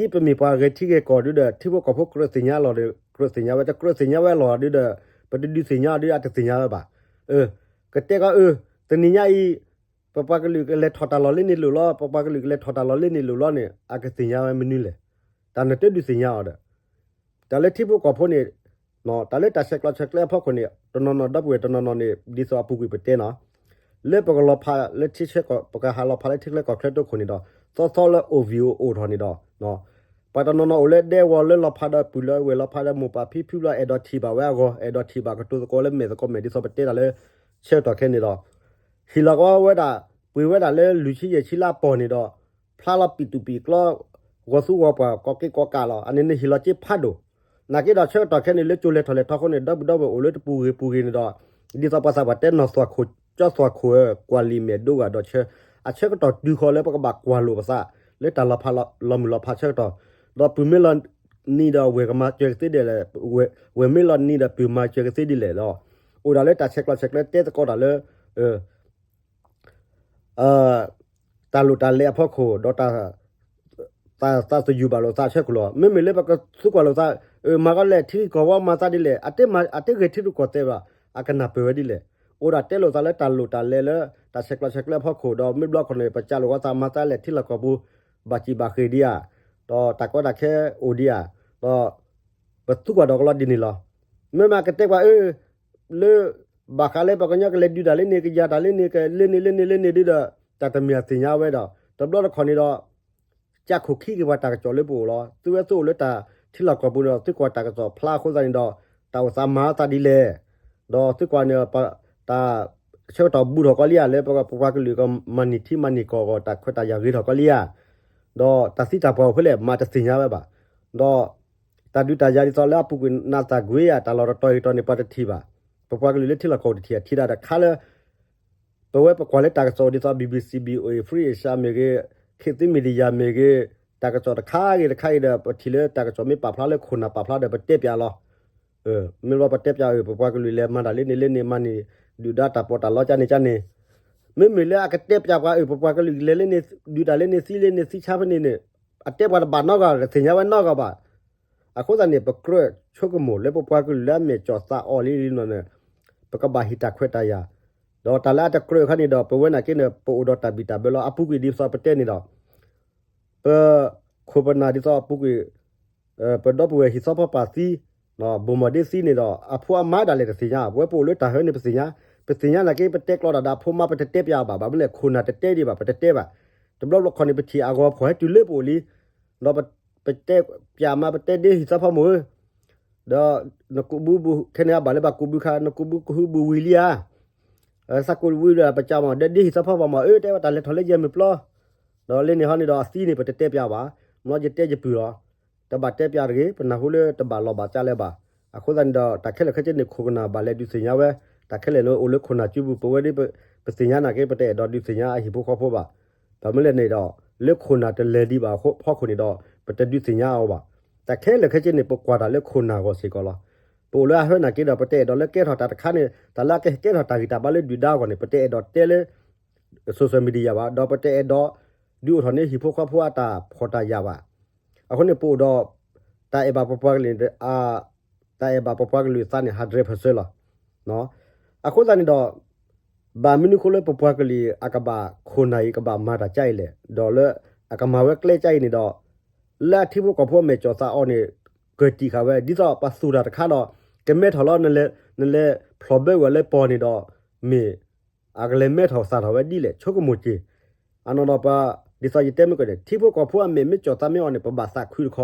ဒ်ပမ့ၢ်ပှၤဂဲၤထံဂဲၤကီၢ်ဒုဒီး ထံဖိကီၢ်ဖိကြၢးသ့ၣ်ညါလီၤဒီး ကြၢးသ့ၣ်ညါဝဲ, တကြၢးသ့ၣ်ညါဝဲလီၤဒုဒီး ပတဒုးသ့ၣ်ညါအီၤဒုအတသ့ၣ်ညါဝဲဘၣ်. ကတဲကီးအၢ တနံၤညါအံၤ ပပှၤကလုာ်ကလဲၤထီၣ်တၢ်လီၢ်လၢန့ၣ်လိၤလီၤ, ပပှၤကလုာ်ကလဲၤထီၣ်တၢ်လီၢ်လၢန့ၣ်လိၤလီၤန့ၣ် အကသ့ၣ်ညါဝဲမနုၤလဲၣ်. တၢ်နတဒုးသ့ၣ်ညါအီၤဒီး တၢ်လၢထံဖိကီၢ်ဖိန့ၣ် တၢ်လၢတၢ်ဆဲးကျိးဆဲးကျၢအဖီခိၣ်န့ၣ် တနီၤနီၤဒီပုၢ်ဝဲၢ်တနီၤနီၤန့ၣ် ဒ်သိးအပူၤကွံာ်ပတဲနီၤ လၢပကလီၤဖးလၢထံဆၢကီး ပကဟးလီၤဖးလၢထံချၢကီၢ်ချၢတခိၣ်န့ၣ်ဒီး သီသီလၢအိၣ်ဝံၤအိၣ်ထီၣ်န့ၣ်ဒီး ပှၤတနီၤနီၤအိၣ်လၢဒဲဝီၤလၢလီၤဖးဒီးပုၢ်လၢဝဲၢ်လီၤဖးဒီးမိၢ်ပၢ်ဖံဖုဘျီ အဲၣ်ဒိးထံၣ်ဘၣ်ဝဲအဂီၢ် အဲၣ်ဒိးထံၣ်ဘၣ်ကတိၤသကိးလၢမဲာ်သကိးမဲာ်ဒ်သိးပတဲတၢ်လၢ ဆၢကတီၢ်ခဲန့ၣ်ဒီး ဟ့ၣ်လီၤကဝီၤဝဲဒၣ် ပှ့ၤဝဲဒၣ်လၢလွံၢ်ဆံယဲၢ်ဆံလၢအပီၢ်န့ၣ်ဒီး ဖျါလီၤပံာ်သူၣ်ပံာ်ကျီ ဂီၤသူဂီၤပှၤ ကီက့ၤကီကးလီၤ. အန့ၣ်န့ၣ်ဟ့ၣ်လီၤက့ဖးဒိၣ်. နာ်က့ဒီးဆၢကတီၢ်ခဲန့ၣ် လၢကၠိလဲၤထီၣ်လဲၤထီအဃိန့ၣ် ဒီပုၢ်ဒီဝဲၢ်အိၣ်လၢတပူၤဂ့ၤပူၤဂ့ၤန့ၣ်ဒီး ဒ်သိးပှၤသးပှၢ်တဲနီၢ်သွၣ်ခိၣ် ကၠီသွၣ်ခိၣ်ဧၢ ကွၢ်လံာ်မဲာ်ဒိဂၤဒီးဆၢ အဆၢကတီၢ်တုၤဃီၤလၢပကဘၣ်ကွၢ်လိာ်ပသး လၢတၢ်လီၤဖးလီၤမုၢ်လီၤဖးဆၢကတီၢ် ဒီးပုၢ်မ့ၢ်လီၤနံၤဒီးဝဲၢ်ကမၤစၢၤကသ့ဒ်လဲၣ်, ဝဲၢ်မ့ၢ်လီၤနံၤဒီးပုၢ်မၤစၢၤကသ့ဒ်လဲၣ်ဒီး အိၣ်ဒၣ်လၢတၢ်ဆဲးကျိးဆဲးကျၢတဲသကိးတၢ်လၢ တၢ်လိၣ်တၢ်လဲအဖီခိၣ် ဒီးတၢ် သးသယုၢ်ဘၣ်လိာ်သးဆၢကတီၢ်လီၤ. မ့မ့ၢ်လၢပကသူကွၢ်လိာ်သး မၤကီးလဲၣ် ထံဂ့ၢ်ကီၢ်ဝီမၤသးဒ်လဲၣ် အတဂဲၤထံရူၢ်ကီၢ်သဲးဘၣ် အကနၢ်ပၢၢ်ဝဲဒ်လဲၣ်. အိၣ်ဒၣ်တဲလိာ်သးလၢတၢ်လိၣ်တၢ်လဲလၢ တၢ်ဆဲးကျိးဆဲးကျၢအဖီခိၣ် ဒီးမ့ၢ်ဘျီခိၣ်န့ၣ် ပစးလိာ်ကီးသးမၤသးလဲၣ် ထံလီၢ်ကီၢ်ပူၤ ဘၣ်စံၣ်ဘၣ်ဃ့ၢ်ဒံးဧါ, ဒီးတၢ်ကီတၢ်ခဲအိၣ်ဒံးဧါ, ဒီး ပသူကွၢ်ဒီးကလီဒ်န့ၣ်လီၤ. မ့မ့ၢ်ကတဲကွၢ်အၢ လၢ ဘၣ်ဃးလၢပှၤကညီကလဲၤဒုးတၢ်လၢန့ၣ် ကယၤတၢ်လၢန့ၣ် ကလၢန့ၣ်လၢန့ၣ်လၢန့ၣ်ဒ်ဒီး တၢ်တမ့ၢ်အသ့ၣ်ညါဝဲဒီး တဘျီတခီၣ်န့ၣ်ဒီး ကၢ်ခိၣ်ခံက့ၤပှၤတၢ်ကစီၣ်လၢပအိၣ်လီၤ. သုဝဲသုအိၣ်လၢတၢ်ထံလီၢ်ကီၢ်ပူၤန့ၣ်ဒီး သုကွၢ်တၢ်ကစီၣ်ဖျါအဃိသတးန့ၣ်ဒီး တၢ်အိၣ်သးမၤအသးဒ်လဲၣ်, ဒီးသုကွၢ်န့ၣ် တၢ်ဆၢကတီၢ်ဘူးထီၣ်ကီးလံဧါ လၢပပှၤကလုာ်ကမၤန့ၢ်ထံမၤန့ၢ်ကီၢ်အဂီၢ် တၢ်ခွဲးတၢ်ယာ်ဂ့ၤထီၣ်ကီးလံဧါ, ဒီးတၢ်သံတၢ်ပှၢ်အိၣ်ဖဲလဲၣ် မၤတသ့ၣ်ညါဝဲဘၣ်. ဒီး တၢ်ဒုးတၢ်ယၤဒ်သိးလၢအပူၤကွံာ်နးသးကွံဧါ တၢ်လီၢ်တတီၤဂ့ၤတီၤန့ၣ် ပှၤတထံၣ်ဘၣ်. ပ ပပှၤကလုာ်လၢထံလီၢ်ကီၢ်ပူၤတထံၣ်အထံၣ်ဒၣ်တခါလၢ ပဝဲပကွၢ်လၢတၢ်ကစီၣ်ဒ်သိး BBC, VOA, Free Asia မ့ၢ်ဂ့ၤ, ခေတ်သစ် Media မ့ၢ်ဂ့ၤ, တၢ်ကစီၣ်တခါဂ့ၤတခါအံၤဒီး ပထံၣ်လၢတၢ်ကစီၣ်မ့ၢ်ပာ်ဖျါလၢခိၣ်နၢ်ပာ်ဖျါဒီး ပတဲပၠးလီၤ. မ့ၢ်လီၤပတဲပၠးအၢ ပပှၤကလုာ်လဲၤမၤတၢ်လၢန့ၣ်လၢန့ၣ် မၤန့ၢ်ဒုၣ်ဒါတၢ်ပီးတၢ်လီကၢ်န့ၣ်ကၢ်န့ၣ်, မ့မ့ၢ်လၢအကတဲပၠးပှၤအၢ ပပှၤကလုာ်လဲၤလၢန့ၣ် ဒုးတၢ်လၢန့ၣ်သံလၢန့ၣ်သံဆါဖဲန့ၣ်န့ၣ်, အတဲပှၤတဘၣ်နီတဂၤ တသ့ၣ်ညါဝဲနီတဂၤဘၣ်. အဃိသတးန့ၣ် ပကြၢးဆိကမိၣ်လၢပပှၤကလုာ်လၢအမဲာ်ကၠီၣ်သးအီၤလံလံန့ၣ် ပကဘၣ်ဟံးတၢ်ခွဲးတၢ်ယာ်, ဒီးတၢ်လၢအတကြၢးအခါန့ၣ်ဒီး ပဝဲနာ်က့န့ၣ် ပအိၣ်ဒီးတၢ်ဘံၣ်တၢ်ဘၢလီၤ. အပူၤကွံာ်ဒ်သိးပတဲန့ၣ်ဒီး ပခိၣ်ပနၢ်ဒ်သိးအပူၤကွံာ် ပဒီပုၢ်ဝဲၢ်ဟံၣ်သီဖီပာ်သံ, ဘိၣ်မီၢ်ဒ့သံန့ၣ်ဒီး အဖိအမါဒၣ်လဲာ်တသ့ၣ်ညါ, ပဝဲပအိၣ်လၢတၢ်ဟၢန့ၣ် ပသ့ၣ်ညါ, ပသ့ၣ်ညါနာ်က့ ပတဲကျီတၢ်ဒီးအဖိမါ ပတတဲပၠးဘၣ်, ဘၣ်မနုၤလဲၣ် ခိၣ်နၢ်တတဲဒံးဘၣ် ပတတဲဘၣ်. တဘျီဘျီခီန့ၣ် ပထံၣ်အဂီၤဖီၣ်ဟဲတုၤလၢပအိၣ်လံ, ဒီးပတဲပၠးမး ပတဲဒ့ဟံၣ်သီဖီမိၢ်ဧၢ ဒီးနကူးဘုဘူး ခဲန့ၣ်အဘၣ်လၢဘၣ်ကူးဘုခါ နကူးဘုကဟုဘူးဝံၤလံဧါ, သးကူးဝံၤဒီး ပကးမး ဒီးဒ့ဟံၣ်သီဖီဘၣ်မး အၢ တဲဝဲတၢ်လဲၤထီၣ်လၢယဲၢ်မုၢ်ပျီ, ဒီးလၢန့ၣ်ဟီန့ၣ်ဒီးအသံန့ၣ် ပတတဲပၠးဘၣ်, မ့ၢ်ယတဲယပုၢ်လီၤ, တဘၣ်တဲပၠးတဂ့ၤ, ပနၢ်ဟူလၢတဘၣ်လီၤဘၣ်ကၢ်လၢၤဘၣ်. အဃိသတးန့ၣ်ဒီး တၢ်ခဲလၢာ်ခဲဆ့န့ၣ် ခိၣ်ကနၢ်ဘၣ်လဲၤဒုးသ့ၣ်ညါဝဲ, တၢ်ခဲလၢာ်န့ၣ်အိၣ်လၢခိၣ်နၢ်စုပူၤ ပဝဲဒ် ပသ့ၣ်ညါနာ်က့ ပတအဲၣ်ဒိးဒုးသ့ၣ်ညါအဟံၣ်ဖိဃီဖိဘၣ်. ဘၣ်မနုၤလဲၣ်န့ၣ်ဒီး လၢခိၣ်နၢ်တလဲၤဒံးဘၣ်အဖီခိၣ်န့ၣ်ဒီး ပတဒုးသ့ၣ်ညါအီၤဘၣ်. တၢ်ခဲလၢာ်ခဲဆ့န့ၣ် ပကွၢ်တၢ်လၢခိၣ်နၢ်အဂီၢ်စ့ၢ်ကီးလီၤ. ပအိၣ်လၢအဟၢနာ်က့ဒီး ပတအဲၣ်ဒိးလၢကဲထီၣ်တၢ်တခါန့ၣ် တၢ်လၢအကဟဲကဲထီၣ်တၢ်ဂံၢ်တၢ်ဘါလၢဒုၣ်ဒါအဂီၢ်န့ၣ် ပတအဲၣ်ဒိးတဲလၢ social media ဘၣ်, ဒီးပတအဲၣ်ဒိး ဒုးအိၣ်ထီၣ်န့ၢ်ဟံၣ်ဖိဃီဖိအတၢ်ဖှီၣ်တၢ်ယာ်ဘၣ်. အဃိန့ၣ် ပအိၣ်ဒီး တၢ်အဲၣ်ဘၣ်ပပှၤကလုာ် တၢ်အဲၣ်ဘၣ်ပပှၤကလုာ်အသးန့ၣ် ဟးဒြဲးဖၢၣ်စၢၤလီၤ. အဃိသတးန့ၣ်ဒီး ဘၣ်မနုၤဃိလၢပပှၤကလုာ်အကဘၣ် ခိၣ်နၢ်အံၤကဘၣ်မၤတၢ်ကၢ်အံၤလဲၣ်, ဒီးလၢအကမၤဝဲကျဲကၢ်အံၤန့ၣ်ဒီး လၢအထံဖိကီၢ်ဖိအမဲာ်ကၠီၣ်သးအီၤန့ၣ် ကၢၢ်တံာ်ဃာ်ဝဲ ဒ်သိးပသူၣ်တၢ်တခါဒီး ကမဲထီၣ်လီၤ နလဲၤဖျိးဘၢဝဲလၢပီၢ်န့ၣ်ဒီး မ့ၢ် အကလဲၤမဲထီၣ်သၣ်ထီၣ်ဝဲဒ်လဲၣ် ဆိကမိၣ်က့ၤ. အနီၢ်နီၢ်ပှၤ ဒ်သိးယတဲမ့ၢ်ကီးန့ၣ် ထံဖိကီၢ်ဖိအမဲာ်မ့ၢ်ကၠီၣ်သးမ့ၢ်အီၤန့ၣ် ပဘၣ်သးခုတခီ,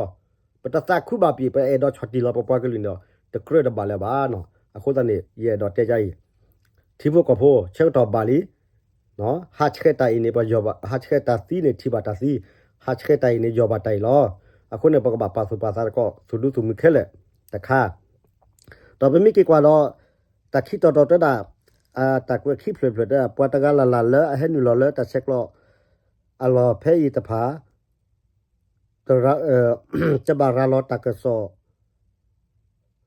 ပတသးခုဘၣ်ပှၤ ပအဲၣ်ဒိးဆီၣ်တံၢ်လီၤပပှၤကလုာ်န့ၣ်ဒီး တကြၢးတဘၣ်လၢၤဘၣ်နီၤ. အဃိသတးန့ၣ် ယအဲၣ်ဒိးတဲဒ်အံၤ, ထံဖိကီၢ်ဖိဆၢကတီၢ်ဘၣ်လံ ဟးဆှဲးတၢ်အံၤန့ၣ် ပယီၢ်ဘၣ် ဟးဆှဲးတၢ်သံန့ၣ် ထံၣ်ဘၣ်တၢ်သံ, ဟးဆှဲးတၢ်အံၤန့ၣ် ယီၢ်ဘၣ်တၢ်အံၤလီၤ. အဃိန့ၣ် ပကဘၣ်ပာ်သူၣ်ပာ်သးတကီၢ် သူၣ်ဒူသူၣ်မုာ်ခဲလၢာ်တခါ ဒီးပမ့ၢ်က့ၤကွၢ်ဒီး တၢ်ခံတီၤတီၤတဲဒၣ် တၢ်ကွဲးခံဖျၢၣ်ဖျၢၣ်တဲဒၣ် ပှၤတဂၤလၢ်လၢ်လၢအဟဲနုာ်လီၤလၢတၢ်ဆဲးကျိးအလီၢ်ဖဲအံၤတဖၣ် တဘၣ်ရၤလီၤတၢ်ကစီၣ်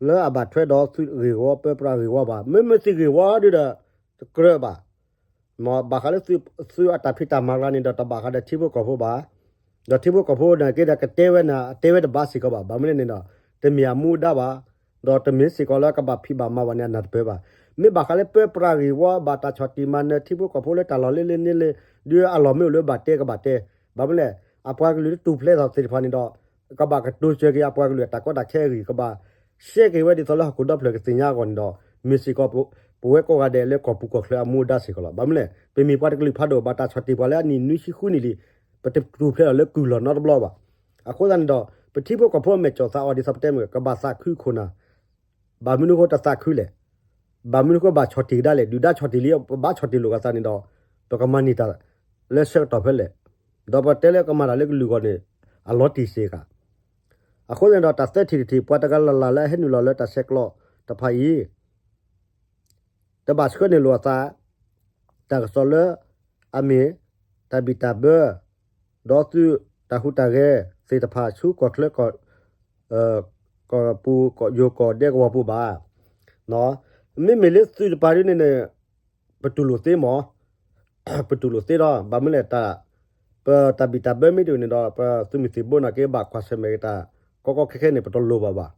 လၢအဘၣ်ထွဲဒီးသုးဂ့ၢ်ဝီ ပၢပြးဂ့ၢ်ဝီဘၣ်. မ့မ့ၢ်သုးဂ့ၢ်ဝီဒုဒီး တကြၢးဘၣ်. ဘၣ်ဃးလၢသုးအတၢ်ဖံးတၢ်မၤကျါန့ၣ်ဒီး တဘၣ်ဃးဒီးထံဖိကီၢ်ဖိဘၣ်. ဒီးထံဖိကီၢ်ဖိန့ၣ်က့ဒီး ကတဲဝဲန့ၣ် အတဲဝဲတဘၣ်စ့ၢ်ကီးဘၣ်. ဘၣ်မနုၤလဲၣ်န့ၣ်ဒီး တမ့ၢ်အမူဒါဘၣ်. ဒီးတမ့ၢ်စ့ၢ်ကီးလၢကဘၣ်ဖံးဘၣ်မၤဘၣ်န့ၣ် အနၢ်တပၢၢ်ဘၣ်. မ့ၢ်ဘၣ်ဃးလၢပၢပြးဂ့ၢ်ဝီ ဘၣ်တၢ်ဆီၣ်တံၢ်မၤနၢၤထံဖိကီၢ်ဖိလၢတၢ်လီၢ်လၢလၢန့ၣ်လၢ ဒုးအလီၢ်မ့ၢ်အိၣ်လၢဘၣ်တဲကဘၣ်တဲ. ဘၣ်မနုၤလဲၣ် အပှၤကလုာ်လၢတူၢ်ဖျဲးထီၣ်သ့ၣ်တဖၣ်န့ၣ်ဒီး ကဘၣ်ကတိၤစၢၤက့ၤအပှၤကလုာ်အတၢ်ကီတၢ်ခဲအဂ့ၢ် ကဘၣ်ရှဲက့ၤဝဲဒ်သိးလၢဟီၣ်ခိၣ်ဒီဖျၢၣ်ကသ့ၣ်ညါအဂီၢ်န့ၣ်ဒီး မ့ၢ်စ့ၢ်ကီး ပဝဲကိးဂၤဒဲးလၢကီၢ်ပူၤကီၢ်ချၢအမူအဒါစ့ၢ်ကီးလီၤ. ဘၣ်မနုၤလဲၣ် ပမ့ၢ်ပှၤတကလုာ်ဖးဒိၣ် ဘၣ်တၢ်ဆီၣ်တံၢ်ပှၤလၢအနံၣ်နွံဆံဃုနံၣ်လံ, ပတတူၢ်ဖျဲးထီၣ်လၢကုၢ်လီၢ်နီတဘျီဘၣ်. အဃိသတးန့ၣ်ဒီး ပထံဖိကီၢ်ဖိအမဲာ်ကၠီၣ်သးအီၤဒ်သိးပတဲမ့ၢ် ကဘၣ်သးခုခိၣ်နၢ် ဘၣ်မနုၤဃိတသးခုလဲၣ်. ဘၣ်မနုၤဃိဘၣ်ဆီၣ်တံၢ်ကဒါလဲၣ်. ဒုၣ်ဒါဆီၣ်တံၢ်လံ ပဘၣ်ဆီၣ်တံၢ်လိာ်ကသးန့ၣ်ဒီး ပကမၤန့ၢ်တၢ်လၢဆၢကတီၢ်ဖဲလဲၣ်. ဒီးပတဲလၢကမၤတၢ်လၢကလုာ်အဂီၢ်န့ၣ် အလီၤတံၢ်စ့ၢ်ကီး. အဃိန့ၣ်ဒီးတၢ်သၢထံၣ်တထံၣ် ပှၤတဂၤလၢ်လၢ်လၢအဟဲနုာ်လီၤလၢတၢ်ဆဲးကျိးတဖၣ်အံၤ တဘၣ်ဆှၢန့ၢ်လိာ်အသး တၢ်ကစီၣ်လၢအမ့ၢ် တၢ်ဘံၣ်တၢ်ဘၢ ဒီးသုးတၢ်ဟူးတၢ်ဂဲၤသ့ၣ်တဖၣ်ဆူကီၢ်ချၢ ကီၢ်ပူၤ ယိၤကီၢ်ဒဲကဝီၤပူၤဘၣ်. မ့မ့ၢ်လၢသုးတပၤဒ်န့ၣ်န့ၣ် ပတူၢ်လိာ်သ့မး ပတူၢ်လိာ်သ့ဒီး ဘၣ်မနုၤလဲၣ် တၢ် ပတၢ်ဘံၣ်တၢ်ဘၢမ့ၢ်တအိၣ်န့ၣ်ဒီး ပသုးမုၢ်သံၣ်ဘိနာ်က့ ဘၣ်ကွၢ်ဆၢၣ်မဲာ်က့ၤတၢ် ကီကီခဲခဲန့ၣ် ပတလိၣ်ဘၣ်ဘၣ်.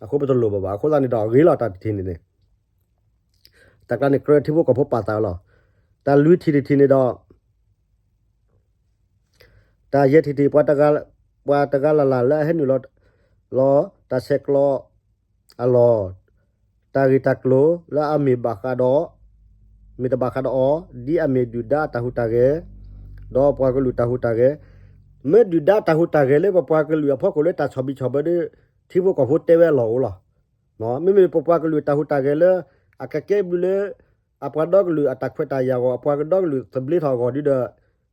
အဃိပတလိၣ်ဘၣ်ဘၣ်. အဃိသတးန့ၣ်ဒီး ဂ့ၤလီၤတၢ်တထံၣ်န့ၣ်န့ၣ် တၢ်ကျါန့ၣ် ကြၢးထံဖိကီၢ်ဖိပာ်သးလီၤ. တၢ်လွံၢ်ထံၣ်တထံၣ်န့ၣ်ဒီး တၢ်ယဲၢ်ထံၣ်တထံၣ် ပှၤတဂၤလၢ်လၢ်လၢအဟဲနုာ်လီၤ လီၤ တၢ်ဆဲးကျိးအလီၢ် တၢ်ဂ့ၢ်တၢ်ကျိၤလၢအမ့ၢ်ဘၣ်ဃးဒီး မ့ၢ်တဘၣ်ဃးဒီးအီၤ ဒ်အမ့ၢ်ဒုၣ်ဒါအတၢ်ဟူးတၢ်ဂဲၤ ဒီးပှၤကလုာ်တၢ်ဟူးတၢ်ဂဲၤ မ့ၢ်ဒုၣ်ဒါတၢ်ဟူးတၢ်ဂဲၤလၢပပှၤကလုာ်အဖီခိၣ်လၢတၢ်ဆီၣ်ဘံၣ်ဆီၣ်ဘၢဒီး ထံဖိကီၢ်ဖိတဲဝဲအလီၢ်အိၣ်လီၤ. မ့မ့ၢ်ပပှၤကလုာ်တၢ်ဟူးတၢ်ဂဲၤလၢ အကကဲဘျုးလၢ အပှၤဒီကလုာ်အတၢ်ခွဲးတၢ်ယာ်အဂီၢ် အပှၤကဒီကလုာ်သဘျ့ထီၣ်အဂီၢ်ဒ်ဒီး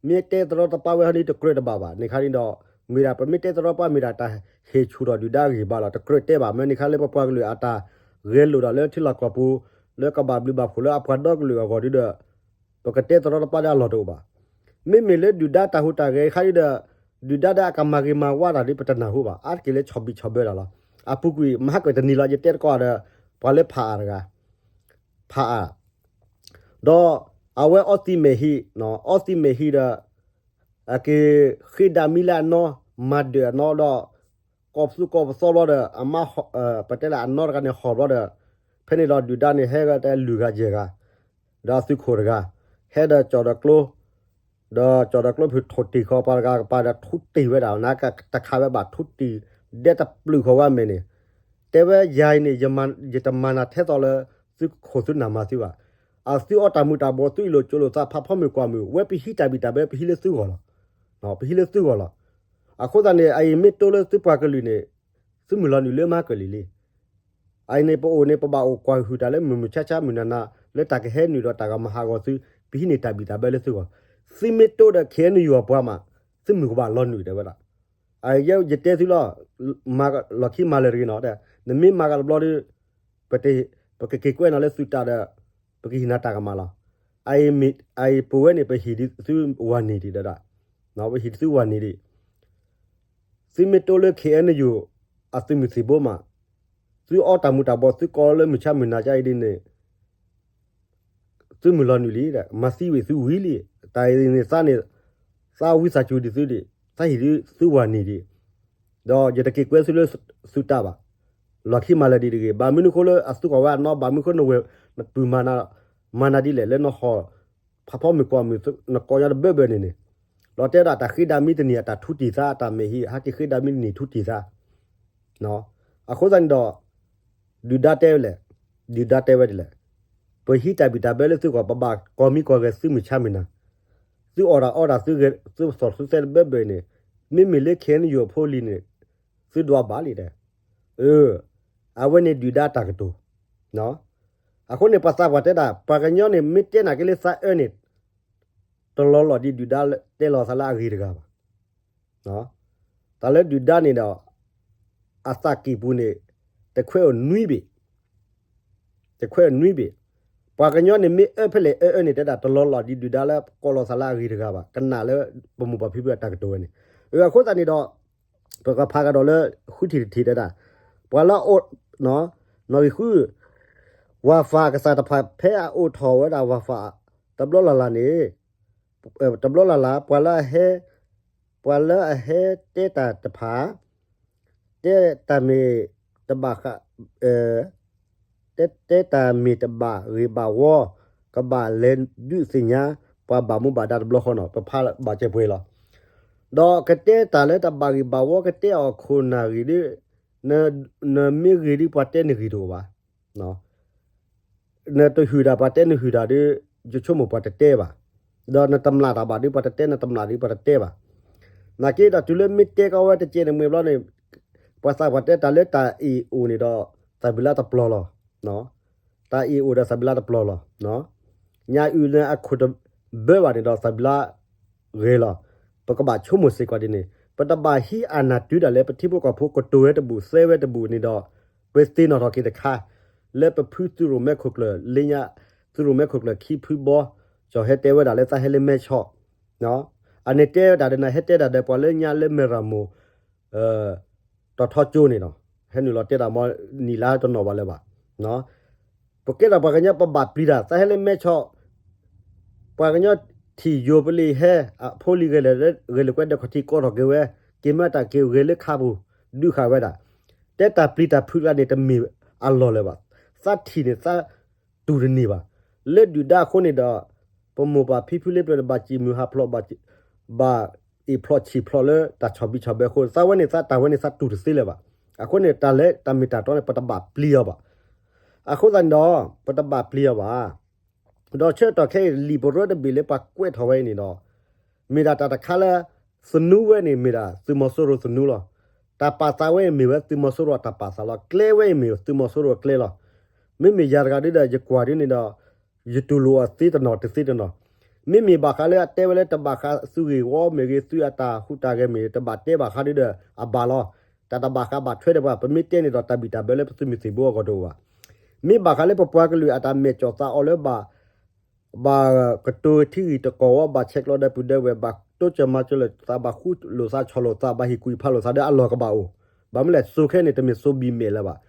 မ့ၢ်တဲသရီတပါဝဲဟီဒ်တကြၢးတဘၣ်ဘၣ်. န့ၣ်ခါန့ၣ်ဒီး မ့ၢ်ဒၣ်ပမ့ၢ်တဲသရီပှၤမ့ၢ်ဒၣ်တၢ်ဟ့ၣ်ဆူၣ်ထီၣ်ဒုၣ်ဒါအဂံၢ်ဘါလီၤ. တကြၢးတဲဘၣ် မ့ၢ်န့ၣ်ခါလၢပပှၤကလုာ်အတၢ်ဂဲၤလိာ်ဒီးလၢထံလီၢ်ကီၢ်ပူၤ လၢကဘၣ်ဘျုးဘၣ်ဖှိၣ်လၢအပှၤဒီကလုာ်အဂီၢ်ဒုဒီး ပကတဲတရီတပါဒီးအလီၢ်တအိၣ်ဘၣ်. မ့မ့ၢ်လၢဒုၣ်ဒါတၢ်ဟူးတၢ်ဂဲၤခါဒုဒီး ဒုၣ်ဒါဒီးအကမၤဂ့ၤမၤဝါတၢ်ဒ်ပတနၢ်ဟူဘၣ်. အါတက့ၢ်လၢဆီၣ်ဘံၣ်ဆီၣ်ဘၢတၢ်လီၤ. အပူၤကွံာ် မဟါကွဲးတနံၤလီၤ ယတဲတကီၢ်ဒီး ပှၤလၢဖးအါတဂၤ ဖးအါ ဒီးအဝဲအီသံးမဲာ်ဟံး, အီသံးမဲာ်ဟံးဒီး အက့ၤဃ့ဒၣ်မံလၢအနီၢ်, မၤဒၢးအနီၢ်ဒီး ကိးပသူကိးပသီဘျီဒီး အမါ, ပတဲလၢအနီၢ်တဂၤန့ၣ်ဟီၣ်ဘျီဒီး ဖဲန့ၣ်ဒီးဒုၣ်ဒါန့ၣ်ဟဲဝဲတဲလွံၢ်ဂၤယဲၢ်ဂၤ, ဒီးအသုးခိၣ်တဂၤ ဟဲဒီးကၠီၣ်ဒီးကျိ ဒီးကၠီၣ်ဒီးကျိဖုးထိၣ်တံၢ်ဃီပှၤတဂၤကပၤဒီးထူတံၢ်ဝဲဒၣ် နကတခးဝဲဘၣ်ထူတံၢ် ဒဲတပျုာ်ဃီဝဲအမဲာ်န့ၣ်, တဲဝဲယၤအံၤန့ၣ် ယတမၤနၤထဲသိးလၢ သုခိၣ်သုနၢ်မၤသုဘၣ်. အသုအီၣ်တၢ်မုာ်တၢ်ဘီ သုအ့ၣ်လိာ်ကၠိလိာ်သး ဖးဖီမုၢ်ကွၢ်မုၢ် ဝဲပဟံးတၢ်ဘံၣ်တၢ်ဘၢ ပဟံးလၢသုဂီၢ်လီၤ. ပဟံးလၢသုဂီၢ်လီၤ. အဃိသတးန့ၣ် အအံၤမ့ၢ်တိလၢသုပှၤကလုာ်န့ၣ် သုမုၢ်လီၤနုာ်လၢမၤကလံၤလံ. အအံၤန့ၣ် ပအိၣ်န့ၣ် ပဘၣ်အိၣ်ကွၢ်ဟုၣ်တၢ်လၢမုၢ်မုၢ်ဆါဆါ မုၢ်နၤနၤ လၢတၢ်ကဟဲနုာ်ဒီးတၢ်ကမၤဟးဂီၤသု, ပဟံးန့ၢ်တၢ်ဘံၣ်တၢ်ဘၢလၢသုဂီၢ်. သုမ့ၢ်တိဒီး ခ့ၣ်အဲၣ်ယူၣ် အပှၤမး သုမုၢ်ကဘၣ်လီၤနုာ်တဲဝဲဒၣ်. အယဲယတဲသုလီၤ, လီၢ်ခံမၤလၢာ်တဂ့ၤနီၤ, နမ့ၢ်မၤဂၤတဘျီဒီး ပကက့ၤကွဲးနၤလၢသုးတၢ်ဒီး ပကဟ့ၣ်နၤတၢ်ကမၣ်လီၤ. အအံၤပဝဲန့ၣ် ပဟ့ၣ်ဒ်သုဝၤန့ၢ်ဒံးဒၣ်, ပဟ့ၣ်ဒ်သုဝၤန့ၢ်ဒံး, သုမ့ၢ်တိလၢ ခ့ၣ်အဲၣ်ယူၣ် အသုးမုၢ်သံၣ်ဘိမး, သုအီၣ်တၢ်မုာ်တၢ်ဘီ သုကိးလၢမုၢ်ဆါမုၢ်နၤကအံၤဒ်န့ၣ် သုမုၢ်လီၤနုာ်လံ, မၤသံဝံၤသုဝံၤလံ, တၢ်အံၤန့ၣ်သးန့ၣ် သးဝံသးစူၤဒံးသုဒံး, သးဟ့ၣ်ဒ်သုဝၤန့ၢ်ဒံး, ဒီးယတက့ၤကွဲးသုလၢသုးတၢ်ဘၣ်. လီၢ်ခံမၤလၢာ်ဒံးတဂ့ၤ, ဘၣ်မနုၤဃိလၢအသုးကီၢ်ဝဲအနီၢ်, ဘၣ်မနုၤဃိနဝဲၢ်နပုၢ်မၤနၤ, မၤနၤဒ်လဲၣ် လၢနဟီၣ် ဖးဖီမုၢ်ကွၢ်မုၢ် နကိးညါတဘၢဘၢန့ၣ်န့ၣ်, လီၤတဲဒၣ်တၢ်ဃ့ဒၣ်မံတနံၤ အတၢ်ထူတံၢ်သး အတၢ်မဲာ်ဟံး ဟဲက့ၤဃ့ဒၣ်မံတနံၤထူတံၢ်သး အဃိသတးန့ၣ်ဒီး ဒုၣ်ဒါတဲဝဲလဲၣ်, ဒုၣ်ဒါတဲဝဲဒ်လဲၣ်, ပဟံးတၢ်ဘံၣ်တၢ်ဘၢလၢသုဂီၢ် ပဘၣ်ကီၤမံကီၤဂဲၤသုမုၢ်ဆါမုၢ်နၤ, သုအီၣ်တၢ်အီတၢ် သုသီၣ်သုသဲတဘၢဘၢအံၤန့ၣ်, မ့မ့ၢ်လၢ ခ့ၣ်အဲၣ်ယူၣ် အဖိအလံၤန့ၣ် သုဒွးဘၣ်လံတဲ, အဝဲန့ၣ်ဒုၣ်ဒါတၢ်ကတိၤ, အဃိန့ၣ် ပှၤသးပှၢ်တဲဒၣ် ပှၤကညီန့ၣ် မ့ၢ်တဲနၤက့လၢသးအၢန့ၣ် တလီၤလီၢ်ဒံးဒုၣ်ဒါတဲလီၤသးလၢအဂ့ၤတဂၤဘၣ်. တၢ်လၢဒုၣ်ဒါန့ၣ်ဒီး အသးကံၢ်ပူၤန့ၣ် တခွဲးအိၣ်နွံဘ့ၣ်, တခွဲးအိၣ်နွံဘ့ၣ်, ပှၤကညီန့ၣ်မ့ၢ်အၢဖဲလဲၣ်အၢအၢန့ၣ် တဲဒၣ်တလီၤလီၢ်ဒံးဒုၣ်ဒါလၢကိးလီၤသးလၢအဂ့ၤတဂၤဘၣ်, ကနၣ်လၢပမိၢ်ပၢ်ဖံဖုအတၢ်ကတိၤဝဲန့ၣ်, အဃိသတးန့ၣ်ဒီး ပကဖးကဒီးလၢ ဃုထံၣ်တထံၣ်တဲဒၣ်, ပှၤလၢအအိၣ် နီၣ်ဂံၢ်ဃု ဝၤဖးကစၢ်တဖၣ် ဖဲအအိၣ်ထီၣ်ဝဲဒၣ်ဝၤဖး တဘျီလၢ်လၢ်န့ၣ်, တဘျီလၢ်လၢ် ပှၤလၢအဟဲ, ပှၤလၢအဟဲတဲတၢ်တဖၣ် တဲတၢ်မ့ၢ်တဘၣ်ဃး, တဲ, တဲတၢ်မ့ၢ်တဘၣ်ဂ့ၤဘၣ်ဝီ, ကဘၣ်လဲၤဒုးသ့ၣ်ညါ ပှၤဘၣ်မူဘၣ်ဒါတဘျီဃီနီၤ, ပဖးဘၣ်စဲးပှဲၤလီၤ. ဒီးကတဲတၢ်လၢတၢ်ဘၣ်ဂ့ၤဘၣ်ဝီ ကတဲအီၤခိၣ်နၢ်ဂ့ၤဒီး, နမ့ၢ်ဂ့ၤဒီးပှၤတဲနဂ့ၤတအိၣ်ဘၣ်. နတဟုၣ်တၢ်ပှၤတဲနဟုၣ်တၢ်ဒီး ယဆိကမိၣ်ပှၤတတဲဘၣ်. ဒီးနတမျၢ်တၢ်ဘၣ်ဒီးပှၤတတဲ နတမျၢ်ဒီးပှၤတတဲဘၣ်. နာ်က့ဒီးတုၤလၢမ့ၢ်တဲကီဝဲတကဲးန့ၣ်မှဲဘျီန့ၣ်, ပှၤသးပှၢ်တဲတၢ်လၢတၢ်အ့ၣ်အိၣ်န့ၣ်ဒီး သးဘံၣ်လၢတပျီၤလီၤ. တၢ်အ့ၣ်အိၣ်ဒီးသးဘံၣ်လၢတပျီၤလီၤ. ညၣ်အုၣ်န့ၣ်အခိၣ်တဘၢဘၣ်န့ၣ်ဒီးသးဘံၣ်လၢဂဲၤလီၤ. ပကဘၣ်ဆိကမိၣ်စ့ၢ်ကီးဒ်န့ၣ်, ပတဘၣ်ဟံးအနၢ်တုၤဒၣ်လဲာ် ပထံဖိကီၢ်ဖိကတိၤဝဲတဘူၣ် သဲဝဲတဘူၣ်န့ၣ်ဒီး, ပသ့ၣ်နီၣ်ထီၣ်က့ၤတခါ, လၢပဖုသုးရိၣ်မဲခိၣ်ကျၢၢ် လၢညါ သုးရိၣ်မဲခိၣ်ကျၢၢ်ခံဖုဘီ, ကၠီၣ်ဟဲတဲဝဲဒၣ်လၢသးဟဲလၢမဲဆီး, အန့ၣ်တဲဝဲဒၣ်ဒီး နဟဲတဲဒၣ်ဒီးပှၤလၢညါလၢမဲၢ်ရမိၢ် တီၤထီကၠိန့ၣ်ဒီး, ဟဲနုာ်လီၤတဲဒၣ်မ့ၢ်နံၣ်လါတနီၣ်ဘၣ်လၢၤဘၣ်. ပကဲထီၣ်ပှၤကညီပဘၣ်ပျံၤတၢ် သးဟဲလၢမဲဆီး, ပှၤကညီထံၣ်ယိၤပလံၤဟဲ, အဖိလံၤဂဲၤလိာ်ကွဲဒီးခီၣ်ထံးကိးထီၣ်က့ၤဝဲ, က့ၤမၤတၢ်က့ၤဂဲၤလၢခါပူၤ, ဒုးဃာ်ဝဲဒၣ်, တဲတၢ်ပျံၤတၢ်ဖုးတဂၤန့ၣ် တမ့ၢ်အလီၢ်လၢၤဘၣ်. သးထံၣ်န့ၣ်သးတူၢ်တန့ၢ်ဘၣ်. လၢဒုၣ်ဒါအဃိန့ၣ်ဒီး, ပမိၢ်ပၢ်ဖံဖုလၢပျၢၤန့ၣ် ဘၣ်စံၣ်မုၢ်ဟးဖျိး, ဘၣ်အ့ၣ်ဖျိးဆံၣ်ဖျိးလၢတၢ်ဆီၣ်ဘံၣ်ဆီၣ်ဘၢအဃိ, သးဝဲန့ၣ်သးတၢ်ဝဲန့ၣ်သးတူၢ်တသ့လၢၤဘၣ်. အဃိန့ၣ် တၢ်လၢတၢ်မ့ၢ်တၢ်တီန့ၣ် ပတဘၣ်ပျံၤအီၤဘၣ်. အဃိသတးန့ၣ်ဒီး, ပတဘၣ်ပျံၤအီၤဘၣ်. ဒီးဆၢကတီၢ်ခဲအံၤ လံာ်ပရၢတဘ့ၣ်လၢပှၤကွဲးထီၣ်ဝဲအံၤန့ၣ်ဒီး, မ့ၢ်ဒၣ်တၢ်တခါလၢ သနူဝဲန့ၣ်မ့ၢ်ဒၣ်သုးမီၤစိရိၤသနူလီၤ. တၢ်ပာ်သးဝဲအံၤမ့ၢ်ဝဲသုးမီၤစိရိၤအတၢ်ပာ်သးလီၤ. ကျဲဝဲအံၤမ့ၢ်သုးမီၤစိရိၤအကျဲလီၤ. မ့မ့ၢ်ယၤတဂၤဒ်ဒီး ယကွၢ်ဒ်န့ၣ်ဒီး, ယတူၢ်လိာ်အီၤသ့တနီၤတသ့တနီၤ. မ့မ့ၢ်ဘၣ်ဃးလၢအတဲဝဲလၢတဘၣ်ဃးသုးဂ့ၢ်ဝီမ့ၢ်ဂ့ၤ သုးအတၢ်ဟူးတၢ်ဂဲၤမ့ၢ်ဂ့ၤ တဘၣ်တဲဘၣ်ဃးဒ်ဒီးအဘၣ်လီၤ. တၢ်တဘၣ်ဃးဘၣ်ထွဲဒီးပှၤ ပမ့ၢ်တဲန့ၣ်ဒီးတၢ်ဘံၣ်တၢ်ဘၢလၢပသုးမုၢ်သံၣ်ဘိအဂီၢ်တအိၣ်ဘၣ်. မ့ၢ်ဘၣ်ဃးလၢပပှၤကလုာ်အတၢ်မဲာ်ကၠီၣ်သးအီၤလၢဘၣ် ဘၣ်ကတိၤထံဂ့ၢ်တကိးဝီ ဘၣ်ဆဲးကျိးဒီပုၢ်ဒီဝဲၢ် ဘၣ်တိစၢၤမၤစၢၤလိာ်သး ဘၣ်ဃူလိာ်သး ဆီၣ်လိာ်သး ဘၣ်ဟ့ၣ်ကူၣ်ဖးလိာ်သးဒီးအလီၢ်ကဘၣ်အိၣ်, ဘၣ်မနုၤလဲၣ် စိၤခဲအံၤန့ၣ် တမ့ၢ်စိၤဘံၣ်မဲာ်လၢၤဘၣ်,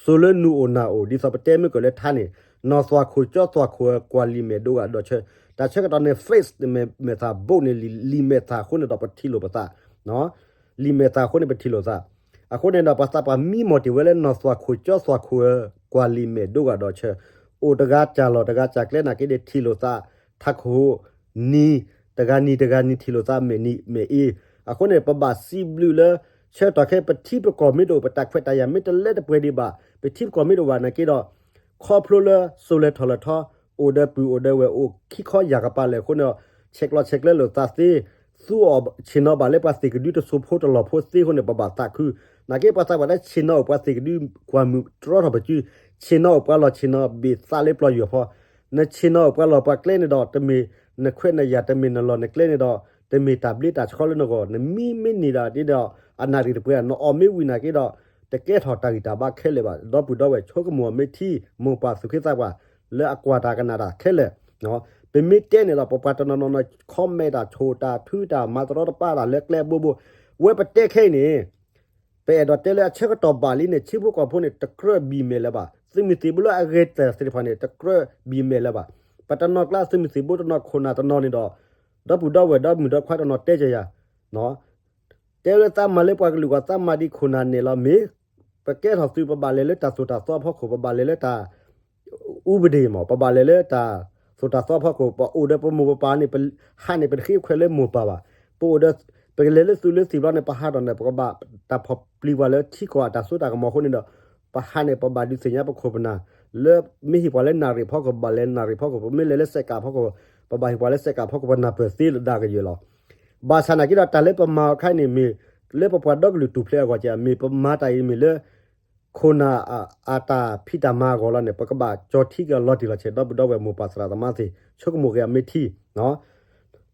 စိၤလၢနုာ်အိၣ်နၢ်အိၣ် ဒ်သိးပတဲမုၢ်ကၢၢ်လၢထါန့ၣ် နီၢ်သွၣ်ခိၣ်ကၠီသွၣ်ခိၣ်ဧၢ ကွၢ်လံာ်မဲာ်ဒိဂၤဒီးဆၢ, တၢ်ဆၢကတီၢ်န့ၣ် face န့ၣ်မ့ၢ်သး ဘိးန့ၣ် လံာ်မဲာ်သၣ်အဃိန့ၣ်ဒီးပထံၣ်လိာ်ပသး လံာ်မဲာ်သၣ်အဃိန့ၣ် ပထံၣ်လိာ်သး, အဃိန့ၣ်ဒီး ပှၤသးပှၢ်မံမီၢ်တ့ၢ်ဝဲလၢ နီၢ်သွၣ်ခိၣ်ကၠီသွၣ်ခိၣ်ဧၢ, ကွၢ်လံာ်မဲာ်ဒိဂၤဒီးဆၢ, အိၣ်တဂၤစၢ်လီၢ်တဂၤစၢ်ကျဲနာ်က့ဒီး ထံၣ်လိာ်သး ထးခိၣ်နံၤ, တဂၤနံၤတဂၤနံၤထံၣ်လိာ်သးမဲာ်နံၤမဲာ်အ့, အဃိန့ၣ် ပဘၣ်စံးဘျုးလၢ ဆၢကတီၢ်ခဲအံၤ ပထံပကီၢ်မ့ၢ်တအိၣ် ပတၢ်ခွဲးတၢ်ယာ်မ့ၢ်တလဲတပှဲၤဒံးဘၣ် ပထံပကီၢ်မ့ၢ်တအိၣ်ဘၣ်နာ်က့ဒီး ခီဖျိလၢစိၤလဲၤထီၣ်လဲၤထီ အိၣ်ဒီးပုၢ်အိၣ်ဒီးဝဲၢ် အိၣ်ခံခီယၢ်ကပၤလဲၣ်အဃိန့ၣ်ဒီး ဆဲးကျိးဆဲးကျၢလိာ်သးသ့, သူအီၤဆ့ၣ်နီၤဘၣ်လၢပှၤသ့ၣ်ကဒုတစိၤဖိတလီၢ်ဖိသ့အဃိန့ၣ် ပဘၣ်သးခု, နာ်က့ပှၤသးပှၢ်တဲဆ့ၣ်နီၤအိၣ်ပှၤသ့ၣ်ကဒု ကွၢ်မုာ်တြီထီၣ်ပစု, ဆ့ၣ်နီၤအိၣ်ပှၤလီၢ်ဆ့ၣ်နီၤဘ့ၣ်သးလၢပျီယွၤဖီ, နဆ့ၣ်နီၤအိၣ်ပှၤလီၢ်ပှၤကျဲန့ၣ်ဒီး တမ့ၢ်နခွဲးနယာ် တမ့ၢ်နလီၢ်နကျဲန့ၣ်ဒီး တမ့ၢ်တၢ်ဘျ့တၢ်ဆှီလၢနဂီၢ်, နမံမ့ၢ်န့ၢ်ဒၣ်ဒ်ဒီး အနၣ်ရံၣ်တပှဲၤ နအီၣ်မ့ၢ်ဝံၤနာ်က့ဒီး တကဲထီၣ်တၢ်ဂံၢ်တၢ်ဘါခဲလၢာ်ဘၣ်, ဒီပုၢ်ဒီဝဲၢ်ဆိကမိၣ်အီၤမ့ၢ်ထံ, မိၢ်ပၢ်သူၣ်က့သးပှၢ် လၢအကွၢ်တၢ်ကနၣ်တၢ်ခဲလၢာ်, ပမ့ၢ်တဲန့ၣ်ဒီး ပပှၤတနီၤနီၤန့ၣ် comment တၢ် ဆိၣ်တၢ် ထုတၢ် မၤတရီတပါတၢ်လၢကျဲအဘိဘိ, ဝဲပတဲခဲအံၤန့ၣ် ပအဲၣ်ဒိးတဲလၢအဆၢကတီၢ်ဘၣ်လံန့ၣ် ထံဖိကီၢ်ဖိန့ၣ် တကြၢးဘံၣ်မဲာ်လၢၤဘၣ်, သုးမုၢ်သံၣ်ဘိလၢအဂဲၤတၢ်သ့ၣ်တဖၣ်န့ၣ် တကြၢးဘံၣ်မဲာ်လၢၤဘၣ်, ပတနီၤကျါသုးမုၢ်သံၣ်ဘိတနီၤခိၣ်နၢ်တနီၤန့ၣ်ဒီး ဒီပုၢ်ဒီဝဲၢ်ဒီမုၣ်ဒီခွါတနီၤတဲကယၤ တဲလၢသးမၤလၢပှၤကလုာ်ဂီၢ် သးမၤဒံးခိၣ်နၢ်နဲၣ်လီၤမ့ၢ်, ပကဲထီၣ်သုး ပဘၣ်လဲၤလၢတၢ်သိၣ်တၢ်သီအဖီခိၣ် ပဘၣ်လဲၤလၢတၢ် ဥပဒေမး ပဘၣ်လဲၤလၢတၢ်သိၣ်တၢ်သီအဖီခိၣ် ပအိၣ်ဒီးပမိၢ်ပပၢ်န့ၣ် ပဟးန့ၣ် ပတဃ့ခွဲးလၢမိၢ်ပၢ်ဘၣ်, ပအိၣ်ဒီး ပကလဲၤလၢသုးလၢသံၣ်ဘျီန့ၣ် ပဟးထီၣ်န့ၣ် ပကဘၣ်တၢ်ဖီၣ်ပျံၤပှၤလၢထံကီၢ်အတၢ်စိတၢ်ကမီၤအဃိန့ၣ်ဒီး ပဟးန့ၣ် ပဘၣ်ဒုးသ့ၣ်ညါပခိၣ်ပနၢ် လၢမ့ၢ်ဟ့ၣ်ပှၤလၢနၣ်ရံၣ်ဖီခိၣ် ပဘၣ်လဲၤနၣ်ရံၣ်ဖီခိၣ် ပမ့ၢ်လဲၤလၢစဲးကးဖီခိၣ် ပဘၣ်ဟ့ၣ်ပှၤလၢစဲးကးဖီခိၣ် ပနၢ်ပၢၢ်သ့ဒၣ်ကယဲၢ်လီၤ. ဘၣ်ဆၣ်နာ်က့ဒီး တၢ်လၢပမၤအခါန့ၣ်မ့ၢ် လၢပပှၤဒီကလုာ်တူၢ်ဖျဲးအဂီၢ်ကဲ မ့ၢ်ပမၤတၢ်အံၤမ့ၢ်လၢ ခိၣ်နၢ်အတၢ်ဖံးတၢ်မၤအဂီၢ်လီၤန့ၣ် ပကဘၣ်ကၠီထံက့ၤအီၤလီၤတံၢ်လီၤဆဲး ဒီပုၢ်ဒီဝဲၢ်မိၢ်ပၢ်သရၣ်သမါသ့ၣ် ဆိကမိၣ်က့ၤအမ့ၢ်ထံ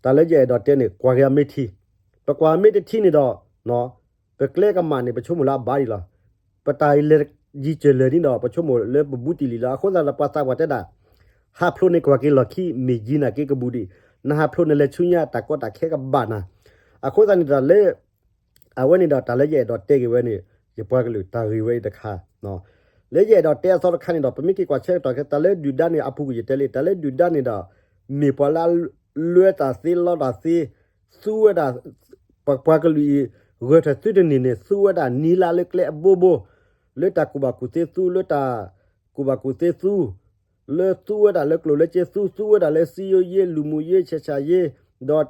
တၢ်လၢယအဲၣ်ဒိးတဲန့ၣ် ကွၢ်က့ၤအမ့ၢ်ထံ, ပကွၢ်မ့ၢ်တထံန့ၣ်ဒီး ပကျဲကမၣ်န့ၣ် ပဆိကမိၣ်လၢအဘၣ်ဒံးလီၤ. ပတၢ်အံၤလဲၤယံၤစၢၤလၢာ်န့ၣ်ဒီး ပဆိကမိၣ်လၢပဘူးတံၢ်လံလီၤ. အဃိသတးဒီး ပှၤသးပှၢ်တဲဒၣ် ဟးဖျိးန့ၢ်ကွၢ်က့ၤလီၢ်ခံ မ့ၢ်ယံၤနာ်က့ကဘူးဒံး, နဟးဖျိးနလဲၤဆူညါတၢ်ကီတၢ်ခဲကဘၣ်နၤ. အဃိသတးန့ၣ်ဒီးလၢ အဝဲန့ၣ်ဒီးတၢ်လၢယအဲၣ်ဒိးတဲက့ၤဝဲန့ၣ် ယပှၤကလုာ်တၢ်ဂ့ၢ်ဝဲအံၤတခါ လၢယအဲၣ်ဒိးတဲအသီတခါန့ၣ်ဒီး ပမ့ၢ်က့ၤကွၢ်ဆၢကတီၢ်ခဲ တၢ်လၢဒုၣ်ဒါန့ၣ် အပူၤကွံာ်ယတဲလံ တၢ်လၢဒုၣ်ဒါန့ၣ်ဒီး မ့ၢ်ပှၤလၢအလွဲတၢ်သ့လီတၢ်သ့ သူဝဲဒၣ် ပပှၤကလုာ်အံၤ ဂဲၤထၢၣ်သုတန့ၢ်န့ၣ် သူဝဲဒၣ်နံၤလၢလၢကျဲအဘိဘိ လၢတၢ်ကူၣ်ဘၣ်ကူၣ်သ့သူ လၢတၢ်ကူၣ်ဘၣ်ကူၣ်သ့သူ လၢသူဝဲဒၣ်လၢကျိၣ်လၢစ့သူ သူဝဲဒၣ်လၢစည်းရုံးရေး လူမှုရေး ဆက်ဆံရေး ဒီးတၢ်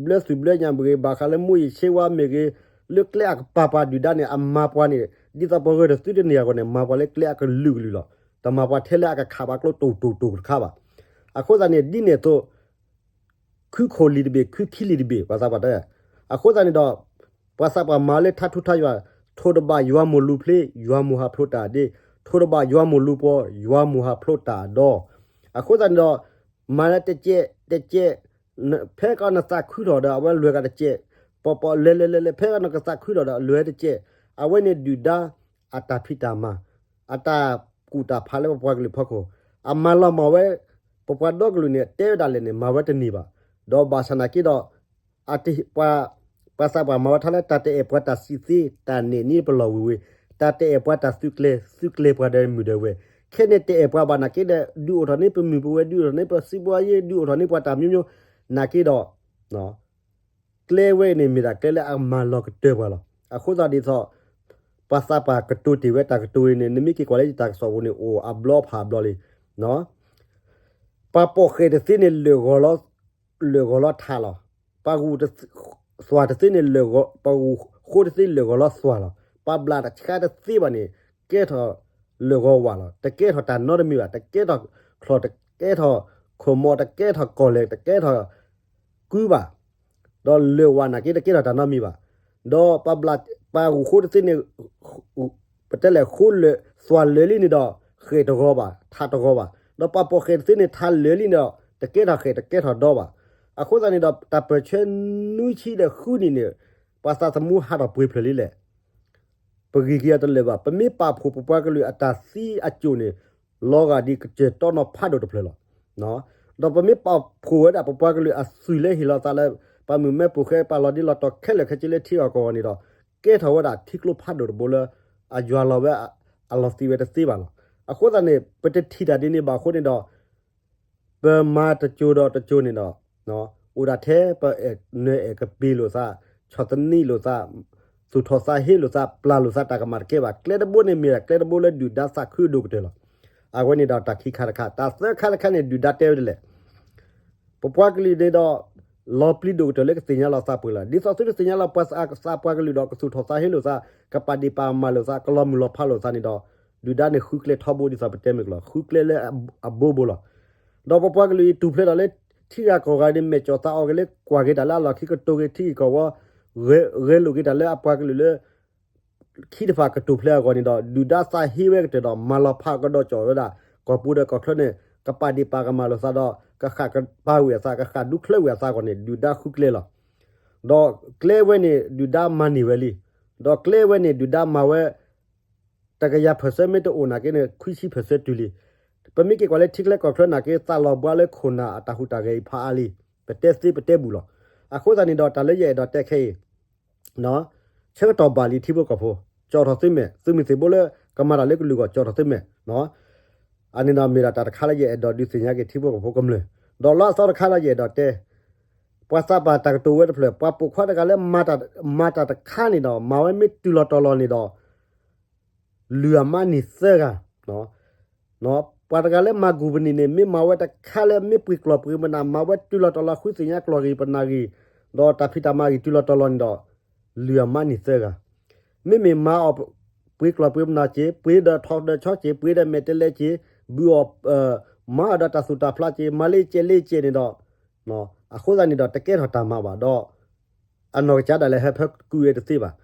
ဘျၢသူၣ်ဘျၢညၣ်မ့ၢ်ဂ့ၤ ဘၣ်ဃးလၢ မူးယစ်ဆေးဝါး မ့ၢ်ဂ့ၤ လၢကျဲအကပၤပၤဒုၣ်ဒါန့ၣ် အမၤပှၤန့ၣ် ဒ်သိးပဂဲၤထၢၣ်သုတန့ၢ်အဂီၢ်န့ၣ် မၤပှၤလၢကျဲအကလုာ်ကလုာ်လီၤ. တမၤပှၤထဲလၢအကခးဘၣ်ကျိတိၢ်တိၢ်တိၢ်တခါဘၣ်. အဃိသတးန့ၣ် ဒ်န့ၣ်အသိး ခုခိၣ်လံာ်တဘ့ၣ် ခုခံလံာ်တဘ့ၣ် ပှၤသးပှၢ်တဲ. အဃိသတးန့ၣ်ဒီး ပှၤသးပှၢ်မၤလၢထါထူထါယွၤ ထိၣ်တဘၣ်ယွၤမိၢ်လူၤဖျ့ ယွၤမိၢ်ဟးဖျိးတၢ်ဒ့, ထိၣ်တဘၣ်ယွၤမိၢ်လူၤပှီၤ ယွၤမိၢ်ဟးဖျိးတၢ်ဒီး. အဃိသတးန့ၣ်ဒီး မၤလၢတကဲးတကဲး ဖဲကီးနသးခုထီၣ်ဒီး အဝဲလွဲၢ်ကးတကဲး, ပီၤပီၤလဲၤလဲၤလဲၤလဲၤ ဖဲကီးနကသးခုထီၣ်ဒီး အလွဲၢ်တကဲး, အဝဲန့ၣ်ဒုၣ်ဒါ အတၢ်ဖံးတၢ်မၤ အတၢ်ကူၣ်တၢ်ဖးလၢပပှၤကလုာ်ဖီခိၣ်, အမၤလီၤမၢ်ဝဲ ပပှၤဒီကလုာ်န့ၣ် တဲဝဲဒၣ်လဲာ်န့ၣ် မၤဝဲတန့ၢ်ဘၣ်. ဒီးဘၣ်ဆၣ်နာ်က့ဒီး အတ ပှၤ ပှၤသးပှၢ်မၤဝဲထါလၢ တၢ်တအဲၣ်ပှၤတၢ်စံးသ့ တၢ်နဲၣ်န့ၢ်ပလီၢ်ဝ့ၤဝ့ၤ, တၢ်တအဲၣ်ပှၤတၢ်သုးကျဲၤ သုးကျဲၤပှၤဒီးမုၢ်ဒီးဝဲၤ, ခဲန့ၣ်တအဲၣ်ပှၤဘၣ်နာ်က့ဒီး ဒုးအိၣ်ထီၣ်န့ၢ်ပမုၢ်ပဝဲၤ ဒုးအိၣ်ထီၣ်န့ၢ်ပစံးဘှါယ့ ဒုးအိၣ်ထီၣ်န့ၢ်ပှၤတၢ်မျိုးမျိုး နာ်က့ဒီး ကျဲဝဲအံၤန့ၣ် မ့ၢ်ဒၣ်ကျဲလၢအမၤလီၤကတၢၢ်ပှၤလီၤ. အဃိသတးဒ်သိး ပှၤသးပှၢ်ကတိၤတ့ၢ်ဝဲတၢ်ကတိၤအံၤန့ၣ် နမ့ၢ်က့ၤကွၢ်လၢယတၢ်ကစီၣ်ပူၤန့ၣ် အိၣ်အဘျီဖးဘျီလံ. ပှၤပိာ်ဃဲၣ်တသ့န့ၣ် လၢာ်ဂီၤလီၤထးလီၤ. ပှၤဂုာ်သွၣ်တသ့န့ၣ် ပှၤဂုာ်ဃိတသ့လၢာ်ဂီၤလီၤသွၣ်လီၤ. ပှၤဘျၣ်တဆါတသ့ဘၣ်န့ၣ် ကဲထီၣ်လၢာ်ဂီၤဝၣ်လီၤ. တကဲထီၣ်တၢ်နီတမံၤဘၣ်. တကဲထီၣ်ချီၣ် တကဲထီၣ်ခိၣ်မီၣ် တကဲထီၣ်ကီၢ်လဲၢ် တကဲထီၣ် ကုဘၣ်. ဒီးလၢာ်ဝၣ်နာ်က့ တကဲထီၣ်တၢ်နီတမံၤဘၣ်. ဒီးပှၤဂုာ်ဃိတသ့န့ၣ် ပတဲလဲၣ်ဃိလၢာ် သွၣ်လၢာ်လံန့ၣ်ဒီး ဃဲၣ်တဂီၤဘၣ် ထးတဂီၤဘၣ်. ဒီးပှၤပိာ်ဃဲၣ်တသ့န့ၣ် ထးလၢာ်လံန့ၣ်ဒီး တကဲထီၣ်ဃဲၣ် တကဲထီၣ်ဒီဘၣ်. အဃိသတးန့ၣ်ဒီး တၢ်ပၢၢ်ဆၢနွံဆံဒီးဃုနံၣ်န့ၣ် ပှၤသးသမူဟးထီၣ်ပှ့ၤဖျၢၣ်လံလဲၣ်. ပဂံၢ်က့ၤအီၤတလၢာ်ဘၣ်. ပမ့ၢ်ပာ်ဖှိၣ်ပပှၤကလုာ်အတၢ်သံအကိၣ်န့ၣ် လီၤဂာ်ဒ်ကစၢၢ်တီနီၤဖးဒိၣ်တဖျၢၣ်လီၤ. ဒီးပမ့ၢ်ပာ်ဖှိၣ်ဝဲဒၣ်ပပှၤကလုာ်အသွံၣ်လၢဟ့ၣ်လီၤသးလၢ ပာ်မုာ်မဲပိာ်ဃဲ ပာ်လီၤဒ့လီၤတီၤခဲလၢာ်ခဲဆ့လၢထံဂၤကီၢ်ဂီၤန့ၣ်ဒီး ကဲထီၣ်ဝဲဒၣ်ထံကျိဖးဒိၣ်တဘိလၢ အယွၤလီၤဝဲအလီၤသံးဝဲတသ့ဘၣ်လီၤ. အဃိသတးန့ၣ် ပတထံၣ်တၢ်ဒ်န့ၣ်ဘၣ်အဃိန့ၣ်ဒီး ပမၤတစိၤဒီးတစိၤန့ၣ်ဒီး အိၣ်ဒၣ်ထဲပအဲၣ်နၢၤအဲၣ်ကပ့ၤလိာ်သး, ဆီၣ်သနံးလိာ်သး, သူၣ်ထီၣ်သးဟ့လိာ်သး, ပျၢ်လိာ်သးတၢ်ကမၣ်တကဲဘၣ်. ကျဲတဘိန့ၣ်မ့ၢ်ဒၣ်ကျဲတဘိလၢဒုၣ်ဒါသးခုအဒိၣ်ကတၢၢ်လီၤ. အဝဲန့ၣ်ဒီးတၢ်ခံခါတခါ, တၢ်သၢခါတခါန့ၣ် ဒုၣ်ဒါတဲဝဲဒ်လဲၣ် ပပှၤကလုာ်န့ၣ်ဒီး လီၤပျံၤဒိၣ်ကတၢၢ်လၢကသ့ၣ်ညါလီၤသးပှဲၤလီၤ. ဒ်သိးသုတသ့ၣ်ညါလီၤပှၤသးပှၤကလုာ်ဒီး ကသူၣ်ထီၣ်သးဟ့လိာ်သး, ကပာ်ဒ့ၣ်ပာ်မၤလိာ်သး, ကလီၤမုၢ်လီၤဖးလိာ်သးန့ၣ်ဒီး ဒုၣ်ဒါန့ၣ်ဃုကျဲထီဘိဒ်သိးပတဲမုၢ်ကျိၤ ဃုကျဲလၢအဘိဘိလီၤ. ဒီးပပှၤကလုာ်အံၤတူၢ်ဖျဲးဒီးလၢ ထံဂၤကီၢ်ဂၤန့ၣ် မဲာ်ကၠီၣ်သးအီၤက့ၤလၢ ကွၢ်က့ၤတၢ်လၢအလီၢ်ခံ ကတိၤက့ၤထံဂၤကီၢ်ဂၤ, ဂဲၤလိာ်က့ၤတၢ်လၢအပှၤကလုာ်လၢ ခံတဖၣ်ကတူၢ်ဖျဲးအဂီၢ်န့ၣ်ဒီး ဒုၣ်ဒါသးဟ့ဝဲကတၢၢ်ဒီး မၤလီၤဖးကဒီးကၠီၣ်ဝဲဒၣ် ကီၢ်ပူၤဒီးကီၢ်ချၢန့ၣ် ကပာ်ဒ့ၣ်ပာ်ကမၣ်လိာ်သးဒီး ကဃၣ်ကပၤဝံၤအသး ကဃၣ်ဒူချၢဝံၤအသးအဂီၢ်န့ၣ် ဒုၣ်ဒါဃုကျဲလီၤ. ဒီးကျဲဝဲန့ၣ် ဒုၣ်ဒါမၤန့ၢ်ဝဲလံ. ဒီးကျဲဝဲန့ၣ် ဒုၣ်ဒါမၤဝဲ တကယၤpercentမ့ၢ်တအိၣ်နာ်က့န့ၣ် ခွံဆံpercentတုၤလံ. ပမ့ၢ်က့ၤကွၢ်လၢထံချၢကီၢ်ချၢနာ်က့ သးလီၤဘှါလၢခိၣ်နၢ်အတၢ်ဟူးတၢ်ဂဲၤအံၤဖးအါလံ. ပတဲသ့ပတဲဘူၣ်လီၤ. အဃိသတးန့ၣ်ဒီး တၢ်လၢယအဲၣ်ဒိးတဲခဲအံၤ ဆၢကတီၢ်ဘၣ်လံထံဖိကီၢ်ဖိ, ကၠီၣ်ထီၣ်သုမဲာ်, သုးမုၢ်သံၣ်ဘိလၢကမၤတၢ်လၢကလုာ်အဂီၢ် ကၠီၣ်ထီၣ်သုမဲာ်. အန့ၣ်ဒီးမ့ၢ်ဒၣ်တၢ်တခါလၢယအဲၣ်ဒိးဒုးသ့ၣ်ညါက့ၤထံဖိကီၢ်ဖိကမျၢၢ်, ဒီးလီၤအသီတခါလၢယအဲၣ်ဒိးတဲ ပှၤသးပှၢ်တၢ်ကတိၤဝဲတဖျၢၣ် ပှၤပိာ်ခွါတဂၤလၢ မၤတၢ်တခါန့ၣ်ဒီး မၤဝဲမ့ၢ်တုၤလီၤတီၤလီၤန့ၣ်ဒီး လုၢ်အမါနံၤသၢဂၤ ပှၤတဂၤလၢမၤကူၣ်ပနံာ်န့ၣ် မ့ၢ်မၤဝဲတခါလၢမ့ၢ်ပှ့ၤကျီၢ်ပှ့ၤပနၢ် မၤဝဲတုၤလီၤတီၤလီၤ ဃုသ့ၣ်ညါကျီၢ်ဂံၢ်ပနၢ်ဂံၢ် ဒီးတၢ်ဖံးတၢ်မၤဂံၢ်တုၤလီၤတီၤလီၤန့ၣ်ဒီး လုၢ်အမါနံၤသၢဂၤ, မ့မ့ၢ်မၤအီၤ ပှ့ၤကျီၢ်ပှ့ၤပနၢ်က့ၤ ပှ့ၤဒီးထီဒီးဆီက့ၤ ပှ့ၤဒီးမဲာ်တဲးလဲးက့ၤ ဘုၣ်အီၣ် မၤအီၤဒီးတၢ်သူၣ်တၢ်ဖျးက့ၤ မၤလ့ကဲးလ့ကဲးန့ၣ်ဒီး အဃိသတးန့ၣ်ဒီး တကဲထီၣ်တၢ်မၤဘၣ်ဒီး အနီၢ်ကစၢ်ဒၣ်လဲာ်ဟဲဖၢကုၢ်ဝဲတသ့ဘၣ်.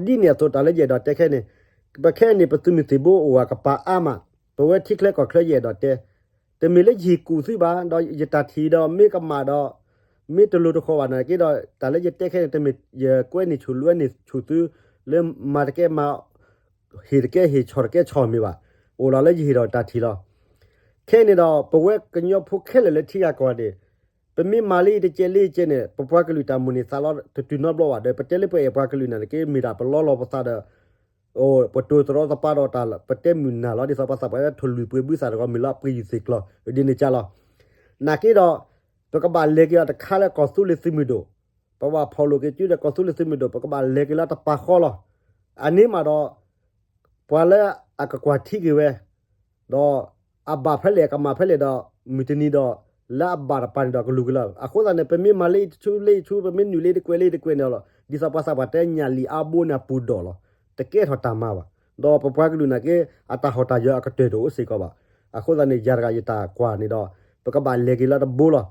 ဒီးဒ်န့ၣ်အသိးတၢ်လၢယအဲၣ်ဒိးတဲခဲန့ၣ် ပခဲအံၤန့ၣ် ပသုးမုၢ်သံၣ်ဘိအိၣ်အကပၤအါမး, ပဝဲထံချၢကီၢ်ချၢယအဲၣ်ဒိးတဲ, တမ့ၢ်လၢယဟ့ၣ်ကူၣ်သုဘၣ်, ဒီးယတၢ်ထံၣ်ဒီးမ့ၢ်ကမၣ်ဒီး မ့ၢ်တလိၤတဃီၤဘၣ်နာ်က့ဒီး တၢ်လၢယတဲခဲန့ၣ် တမ့ၢ်ယကွဲန့ၢ်ဆူၣ်လွဲန့ၢ်ဆူၣ်သု လၢမၤတကဲမၤ ဟ့ၣ်တကဲဟ့ၣ် ဆီၣ်တကဲဆီၣ်မ့ၢ်ဘၣ်, အိၣ်လီၤလၢယဟ့ၣ်ဒီးတၢ်ထံၣ်လီၤ. ခဲအံၤန့ၣ်ဒီး ပဝဲကညီဖိခဲလၢာ်လၢထံဂၤကီၢ်ဂၤန့ၣ် ပမ့ၢ်မၤလၢအံၤတကဲးလၢအံၤတကဲးန့ၣ် ပပှၤကလုာ်တၢ်မိၣ်န့ၢ်သးလီတတုၤနီတဘျီဘၣ်ဒီး ပတဲလၢပအဲၣ်ပှၤကလုာ်နာ်က့ မ့ၢ်ဒၣ်ပလီလီၤပသးဒီး ပတိၤသရီသပၤဒီးတၢ် ပတဲမုာ်နၢ်လီၤ ဒ်သိးပှၤသးပှၢ်လၢထိၣ်လွံၢ်ပှ့ၤဘုသၣ်တဂီၤ မ့ၢ်လၢအပှ့ၤယုၢ်သ့ၣ်ကျီၤ ဒ်န့ၣ်ကလီၤ. နာ်က့ဒီး ပကဘၣ်လဲၤက့ၤအီၤတခါလၢကီၢ်သူလ့ၤသုးမုၢ်ဒိၣ်, ပဘၣ်ဖီၣ်လိာ်က့ၤစုဒီးကီၢ်သူလ့ၤသုးမုၢ်ဒိၣ် ပကဘၣ်လဲၤက့ၤလၢတပာ်ဃီလီၤ. အန့ၣ်မးဒီး ပှၤလၢအကကွၢ်ထံက့ၤဝဲ ဒီးအဘၣ်ဖဲလဲၣ်အကမၣ်ဖဲလဲၣ်ဒီး မုၢ်တနံၤဒီး လၢအဘၣ်တပၤန့ၣ်ဒီးကလူၤက့ၤလီၤ. အဃိသတးန့ၣ် ပမ့ၢ်မၤလၢအံၤတဆူလၢအံၤတဆူ ပမ့ၢ်နုာ်လၢအံၤတကွဲးလၢအံၤတကွဲးန့ၣ်လီၤ ဒ်သိးပှၤသးပှၢ်တဲညၣ်လံာ်အါဘိန့ၣ်အပူၤဒိၣ်လီၤ. တကဲထီၣ်တၢ်မၤဘၣ်. ဒီးပပှၤကလုာ်နာ်က့ အတၢ်ဟီၣ်တၢ်ယၢၤအကတၢၢ်တအိၣ်စ့ၢ်ကီးဘၣ်. အဃိသတးန့ၣ် ယၤတဂၤယတၢ်ကွၢ်န့ၣ်ဒီး ပကဘၣ်လဲၤက့ၤလၢတဘိလီၤ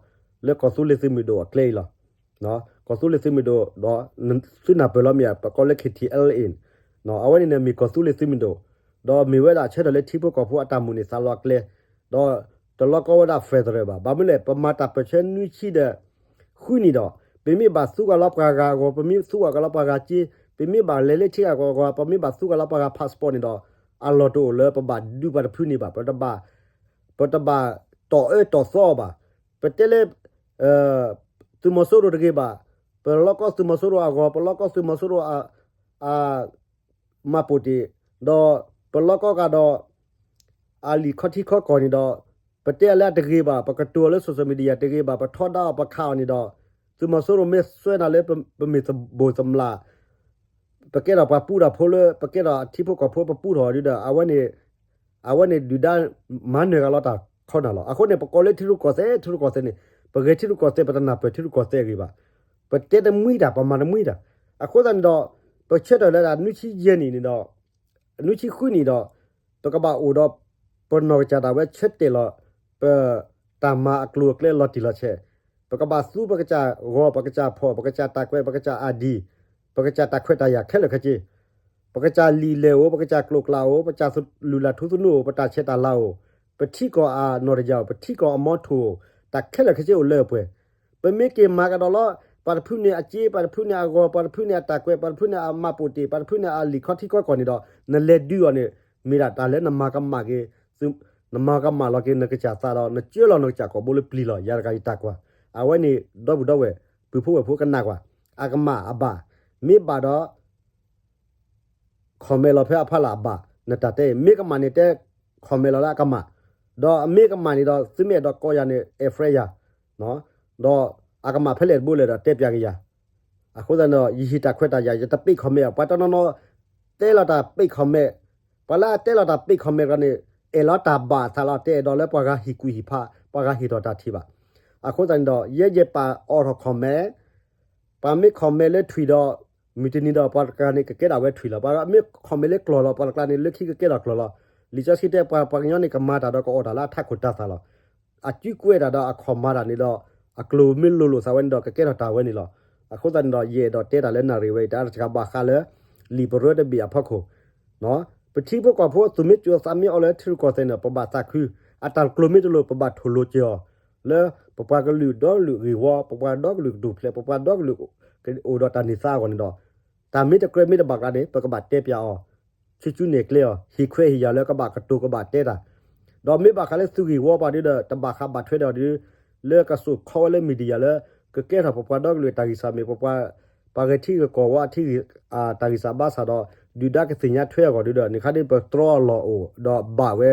လၢကီၢ်သူလ့ၤသုးမုၢ်ဒိၣ်အကျဲအံၤလီၤ. ကီၢ်သူလ့ၤသုးမုၢ်ဒိၣ်ဒီး သုနၢ်ပၢၢ်လီၤမ့ၢ်ဧါ ပကိးလၢ K T L A အံၤ အဝဲန့ၣ်န့ၣ်မ့ၢ်ကီၢ်သူလ့ၤသုးမုၢ်ဒိၣ်, ဒီးမ့ၢ်ဝဲဒၣ်ဆၢထၢၣ်လၢထံဖိကီၢ်ဖိအတၢ်မိၣ်န့ၢ်သးလီအကျဲ, ဒီးတလီကီဝဲဒၣ် federal ဘၣ်. ဘၣ်မနုၤလဲၣ် ပမၤတၢ်ပၢၢ်ဆၢနွံဆံဒီး ဃုနံၣ်ဒီး ပမ့ၢ်ဘၣ်သူကီၤလီၤပှၤဂၤအဂီၢ် ပမ့ၢ်သူကီၤလီၤပှၤဂၤစ့, ပမ့ၢ်ဘၣ်လဲၤလၢထံဂၤကီၢ်ဂၤ ပမ့ၢ်ဘၣ်သူကီၤလီၤပှၤဂၤ passport န့ၣ်ဒီး အလီၢ်တအိၣ်လၢပဘၣ်ဒုးပှၤတဖုန့ၣ်ဘၣ်, ပတဘၣ် ပတဘၣ်တီၢ်အၢတီၢ်သီအီၤဘၣ်. ပတဲလၢ သုးမီၤစိရိၤတဂ့ၤဘၣ်, ပလီကီသုးမီၤစိရိၤအဂီၢ်, ပလီကီသုးမီၤစိရိၤအ မှတ်ပုံတင်, ဒီးပလီကီကဒီး အလံာ်ခီထံခီကီၢ်န့ၣ်ဒီး ပတဲအီၤလၢအတဂ့ၤဘၣ်, ပကတိၤအီၤလၢ social media တဂ့ၤဘၣ်, ပထီဒါအီၤပခးအီၤန့ၣ်ဒီး သုးမီၤစိရိၤမ့ၢ်စွဲနၤလၢပမ့ၢ်သဘိၣ်သမလး ပကဲထီၣ်ပှၤပူတၢ်ဖိလၢ ပကဲထီၣ်ထံဖိကီၢ်ဖိပပူထီၣ်ဒုဒီး အဝဲန့ၣ် အဝဲန့ၣ်ဒုၣ်ဒါမၤနၢၤဂၤလီၤတၢ်ခီနၢ်လီၤ. အဃိန့ၣ် ပကိးလၢထံရူၢ်ကီၢ်သဲး ထံရူၢ်ကီၢ်သဲးန့ၣ် ပဂဲၤထံရူၢ်ကီၢ်သဲး ပတနၢ်ပၢၢ်ထံရူၢ်ကီၢ်သဲးအဂ့ၢ်ဘၣ်. ပတဲတမှံတၢ် ပမၤတမှံတၢ်. အဃိသတးန့ၣ်ဒီး ပဆၢထၢၣ်လၢဒၣ်နွံဆံယဲၢ်နံၣ်န့ၣ်ဒီး နွံဆံဃုနံၣ်ဒီး ပကဘၣ်အိၣ်ဒီး ပနီၢ်ကစၢ်ဒၣ်ဝဲဆၢတဲာ်လီၤ ပတၢ်မၤအကျိၤအကျဲလီၤတံၢ်လီၤဆဲး, ပကဘၣ်သူပကစၢ်ဂီၤ ပကစၢ်ဖီၣ် ပကစၢ်တၢ်ကွဲး ပကစၢ်အၢၣ်ဒံၣ် ပကစၢ်တၢ်ခွဲးတၢ်ယာ်ခဲလၢာ်ခဲဆ့, ပကစၢ်လံာ်လဲၢ်ဧိၤ ပကစၢ်ကျိာ်ကျးဧိၤ ပကစၢ်လုၢ်လၢ်ထူသနူဧိၤ ပတၢ်ဆဲးတၢ်လၤဧိၤ ပထံကီၢ်အနီၢ်တယၢ်ဧိၤ ပထံကီၢ်အမီထိၣ်ဧိၤ တၢ်ခဲလၢာ်ခဲဆ့အိၣ်လၢအပှဲၤ ပမ့ၢ်က့ၤမၤကဒီးလီၤ ပှၤတဖုန့ၣ်အစ့ ပှၤတဖုန့ၣ်အဂီၤ ပှၤတဖုန့ၣ်အတၢ်ကွဲး ပှၤတဖုန့ၣ်အမှတ်ပုံတင် ပှၤတဖုန့ၣ်အလံာ်ခီထံခီကီၢ်န့ၣ်ဒီး နလဲၤဒုးအီၤန့ၣ် မ့ၢ်ဒၣ်တၢ်လၢနမၤကမၣ်က့ၤ သုး နမၤကမၣ်လီၤက့ၤနကစၢ်သးဒီး နကၢလီၤနကစၢ်ကိာ်ဘိလၢပျံၤလီၤ. ယၤတဂၤယတၢ်ကွၢ်, အဝဲန့ၣ်ဒီပုၢ်ဒီဝဲၢ် ပုၢ်ဖိဝဲၢ်ဖိကနၣ်ကွၢ်, အကမၣ်အဘၣ်, မ့ၢ်ဘၣ်ဒီး comment လီၤဖဲအဖီလာ်အဘၣ်, နတၢ်တဲအံၤ မ့ၢ်ကမၣ်န့ၣ်တဲ comment လီၤလၢအကမၣ်, ဒီးအမ့ၢ်ကမၣ်န့ၣ်ဒီး သုမ့ၢ်အဲၣ်ဒိးကိးယၤန့ၣ် add friend ယၤ, ဒီးအကမၣ်ဖဲလဲၣ်တဘိလဲၣ်ဒီးတဲပျးက့ၤယၤ. အဃိသတးန့ၣ်ဒီး ယဟ့ၣ်တၢ်ခွဲးတၢ်ယာ် ယတပ့း comment အီၤ, ပှၤတနီၤနီၤ တဲလီၤတၢ်ပ့း comment, ပှၤလၢအတဲလီၤတၢ်ပ့း comment တဂၤန့ၣ် အဲၣ်လီၤတၢ်ဘၣ်အသးလီၤ, တအဲၣ်ဒိးလၢပှၤဂၤဟ့ၣ်ကူၣ်ဟ့ၣ်ဖး, ပှၤဂၤဟ့ၣ်ထီၣ်တၢ်ထံၣ်ဘၣ်. အဃိသတးန့ၣ်ဒီး ယဲယပာ်အိးထီၣ် comment ပှၤမ့ၢ် comment လၢထွံၣ်ဒီး မုၢ်တနံၤဒီး ပှၤတကျါန့ၣ် ကကဲထီၣ်ဝဲထွံၣ်လီၤ. ပှၤမ့ၢ် comment လၢကျီၢ်လီၤ ပှၤတကျါန့ၣ် လၢခံကကဲထီၣ်ကျီၢ်လီၤ. လံာ်စီဆှံတဲ ပှၤ ပှၤကညီန့ၣ် ကမၤတၢ်ဒီး ကအိၣ်တၢ်လၢအထးခိၣ်တၤသၣ်လီၤ. အစုကွဲးတၢ်ဒီး အ comment တၢ်န့ၣ်ဒီး အကျိၤမ့ၢ်လိၤလိာ်သးဝဲန့ၣ်ဒီး ကကဲထီၣ်တၢ်ဝဲန့ၣ်လီၤ. အဃိသတးန့ၣ်ဒီး ယအဲၣ်ဒိးတဲတၢ်လၢနၣ်ရံၣ်ဝဲအံၤ တၢ်အါတစှၤဘၣ်ဃးလၢ လံာ်ပရၢတဘ့ၣ်အဖီခိၣ် ပထံဖိကီၢ်ဖိ သူၣ်မ့ၢ်စၢၤသးမ့ၢ်အီလၢထံရူၢ်ကီၢ်သဲးန့ၣ် ပဘၣ်သးခု, အတၢ်ကျိၤမ့ၢ်တလိၤ ပဘၣ်ထိၣ်လိၤစၢၤအီၤ, လၢပပှၤကလုာ်ဒီကလုာ်ဂ့ၢ်ဝီ, ပပှၤဒီကလုာ်ကဒူၣ်ဖျဲး, ပပှၤဒီကလုာ်အိၣ်ဒီးတၢ်န့ၢ်သါအဂီၢ်န့ၣ်ဒီး, တၢ်မ့ၢ်တကြၢးမ့ၢ်တဘၣ်ကျါန့ၣ် ပကဘၣ်တဲပျးအီၤ, ဆူၣ်ဆူၣ်န့ၢ်ကျဲအီၤ, ဟ့ၣ်ခွဲးဟ့ၣ်ယာ်လၢကဘၣ်ကတိၤကဘၣ်တဲတၢ်, ဒီးမ့ၢ်ဘၣ်ဃးလၢသုးဂ့ၢ်ဝီပှၤဒုဒီး တဘၣ်ဃးဘၣ်ထွဲဒီးဒု လၢကစိာ်ခီဝဲလၢ media လၢ ကကဲထီၣ်ပပှၤဒီကလုာ်တၢ်ဂံၢ်စၢ်မ့ၢ် ပှၤဂဲၤထံဂဲၤကီၢ်ဝဲအထံ တၢ်ဂံၢ်စၢ်ဘါစၢ်ဒီး ဒုၣ်ဒါကသ့ၣ်ညါထွဲအဂီၢ်ဒုဒီး န့ၣ်ခါဒ်ပတြီအလီၢ်အိၣ်ဒီးဘၣ်ဝဲ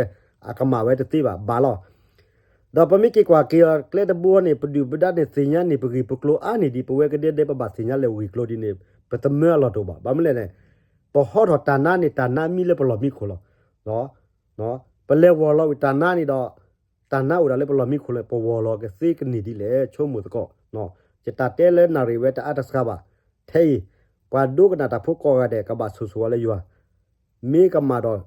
အကမၣ်ဝဲတသ့ဘၣ် ဘၣ်လီၤ. ဒီးပမ့ၢ်က့ၤကွၢ်က့ၤအီၤကျဲတဘိန့ၣ် ပဒုၣ်ပဒါန့ၣ် သ့ၣ်ညါန့ၢ်ပဂ့ၢ်ပကျိၤအါန့ၢ်ဒံး ပဝဲကဒဲဒဲ ပဘၣ်သ့ၣ်ညါလၢဂ့ၢ်ကျိၤဒ်န့ၣ် ပတမၢအလီၢ်တအိၣ်ဘၣ်. ဘၣ်မနုၤလဲၣ်န့ၣ် ပဟီထီၣ်တၢ်နါန့ၣ် တၢ်နါမံလၢပလီၢ်မံခိၣ်လီၤ. ပလဲၤဝီၤလီၤဝံၤတၢ်နါန့ၣ်ဒီး တၢ်နါအိၣ်ဒၣ်လၢပလီၢ်မံခိၣ်လၢ ပဝီၤလီၤကသ့ကန့ၢ်ဒ်လဲၣ် ဆိကမိၣ်သကိး. ယတၢ်တဲလၢနၣ်ရံၣ်ဝဲတအါတစှၤဘၣ်. ထဲအံၤ ပှၤဒိကနၣ်တၢ်ဖိကိးဂၤဒဲး ကဘၣ်ဆိၣ်ဂ့ၤဝဲလၢယွၤ မ့ၢ်ကမၣ်ဒီး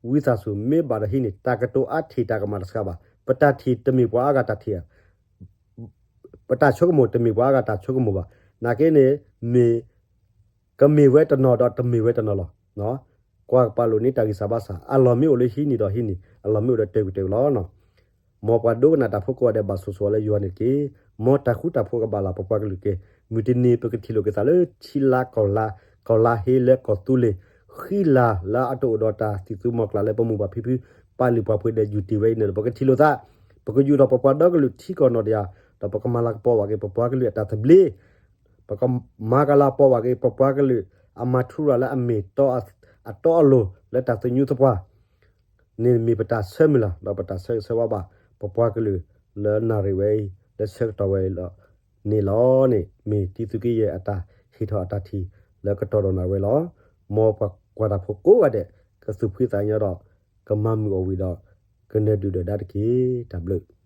ဝံသးစူၤ မ့ၢ်ဘၣ်ဒီးဟံးန့ၢ် တၢ်ကတိၤအါထံၣ်တၢ်ကမၣ်တစှၤဘၣ်. ပတၢ်ထံၣ်တမ့ၢ်ပှၤအါဂၤတၢ်ထံၣ် ပတၢ်ဆိကမိၣ်တမ့ၢ်ပှၤအါဂၤတၢ်ဆိကမိၣ်ဘၣ်. နာ်က့န့ၣ် မ့ၢ် ကမ့ၢ်ဝဲတနီၤဒီးတမ့ၢ်ဝဲတနီၤလီၤ. ကွၢ်ကပာ်လိာ်န့ၢ်တၢ်ဂံၢ်စၢ်ဘါစၢ် အလီၢ်မ့ၢ်အိၣ်လၢဟံးန့ၢ်ဒီးဟံးန့ၢ် အလီၢ်မ့ၢ်အိၣ်ဒီးတၢၢ်ကွံာ်တၢၢ်ကွံာ်လီၤ. မ်ပှၤဒိကနၣ်တၢ်ဖိကိးဂၤဒဲး ဘၣ်ဆိၣ်ဂ့ၤဝဲလၢယွၤန့ၣ်တက့ၢ်. မ်တၢ်ဃူတၢ်ဖိးကဘၣ်လၢပပှၤကလုာ်က့ၤ မုၢ်တနံၤပကထံၣ်လိာ်က့ၤသးလၢထံလါကီၢ်လါ ကီၢ်လါဟ့လၢကီၢ်သူလ့ၤ ဃံလၤလၢအတအိၣ်ဒီးတၢ်သံၣ်သူမီၤကျၢ်လၢပမိၢ်ပၢ်ဖံဖု ပာ်လုၢ်ပာ်ပှ့ၤဒီးယူၤတ့ၢ်ဝဲအံၤန့ၣ်ဒီး ပကထံၣ်လိာ်သး ပကယူၤထီၣ်ပပှၤဒီကလုာ်ထံကီၢ်နီၢ်တယၢ် ဒီးပကမၤလၤကပီၤဘၣ်က့ၤပပှၤကလုာ်အတၢ်သဘျ့ ပကမၤကလၤကပီၤဘၣ်က့ၤ ပပှၤကလုာ် အမၤထူရၤလၢအမ့ၢ်အတီအလိၤ လၢတၢ်သညူသပှၢ်န့ၣ် မ့ၢ်ပတၢ်ဆၢမုၢ်လၢ် ဒီးပတၢ်ဆၢဂ့ၤဆၢဝါဘၣ် ပပှၤကလုာ်လၢနၣ်ရံၣ်ဝဲအံၤ လၢဆၢကတီၢ်ဝဲအံၤလီၤန့ၣ်လီၤန့ၣ် မ့ၢ်တံၤသုးက့ယဲၢ်အတၢ်ဟ့ၣ်ထီၣ်အတၢ်ထံၣ်လၢကတီၢ်ဒီးနၣ်ရံၣ်ဝဲလီၤ. မ်ပှၤကွၢ်တၢ်ဖိကိးဂၤဒဲး ကသူၣ်ဖှံသးညီဒီး ကမၤမုာ်အီၤဝံၤဒီး ကနၢၤဒုၣ်နၢၤဒါတက့ၢ်. တၢ်ဘျုး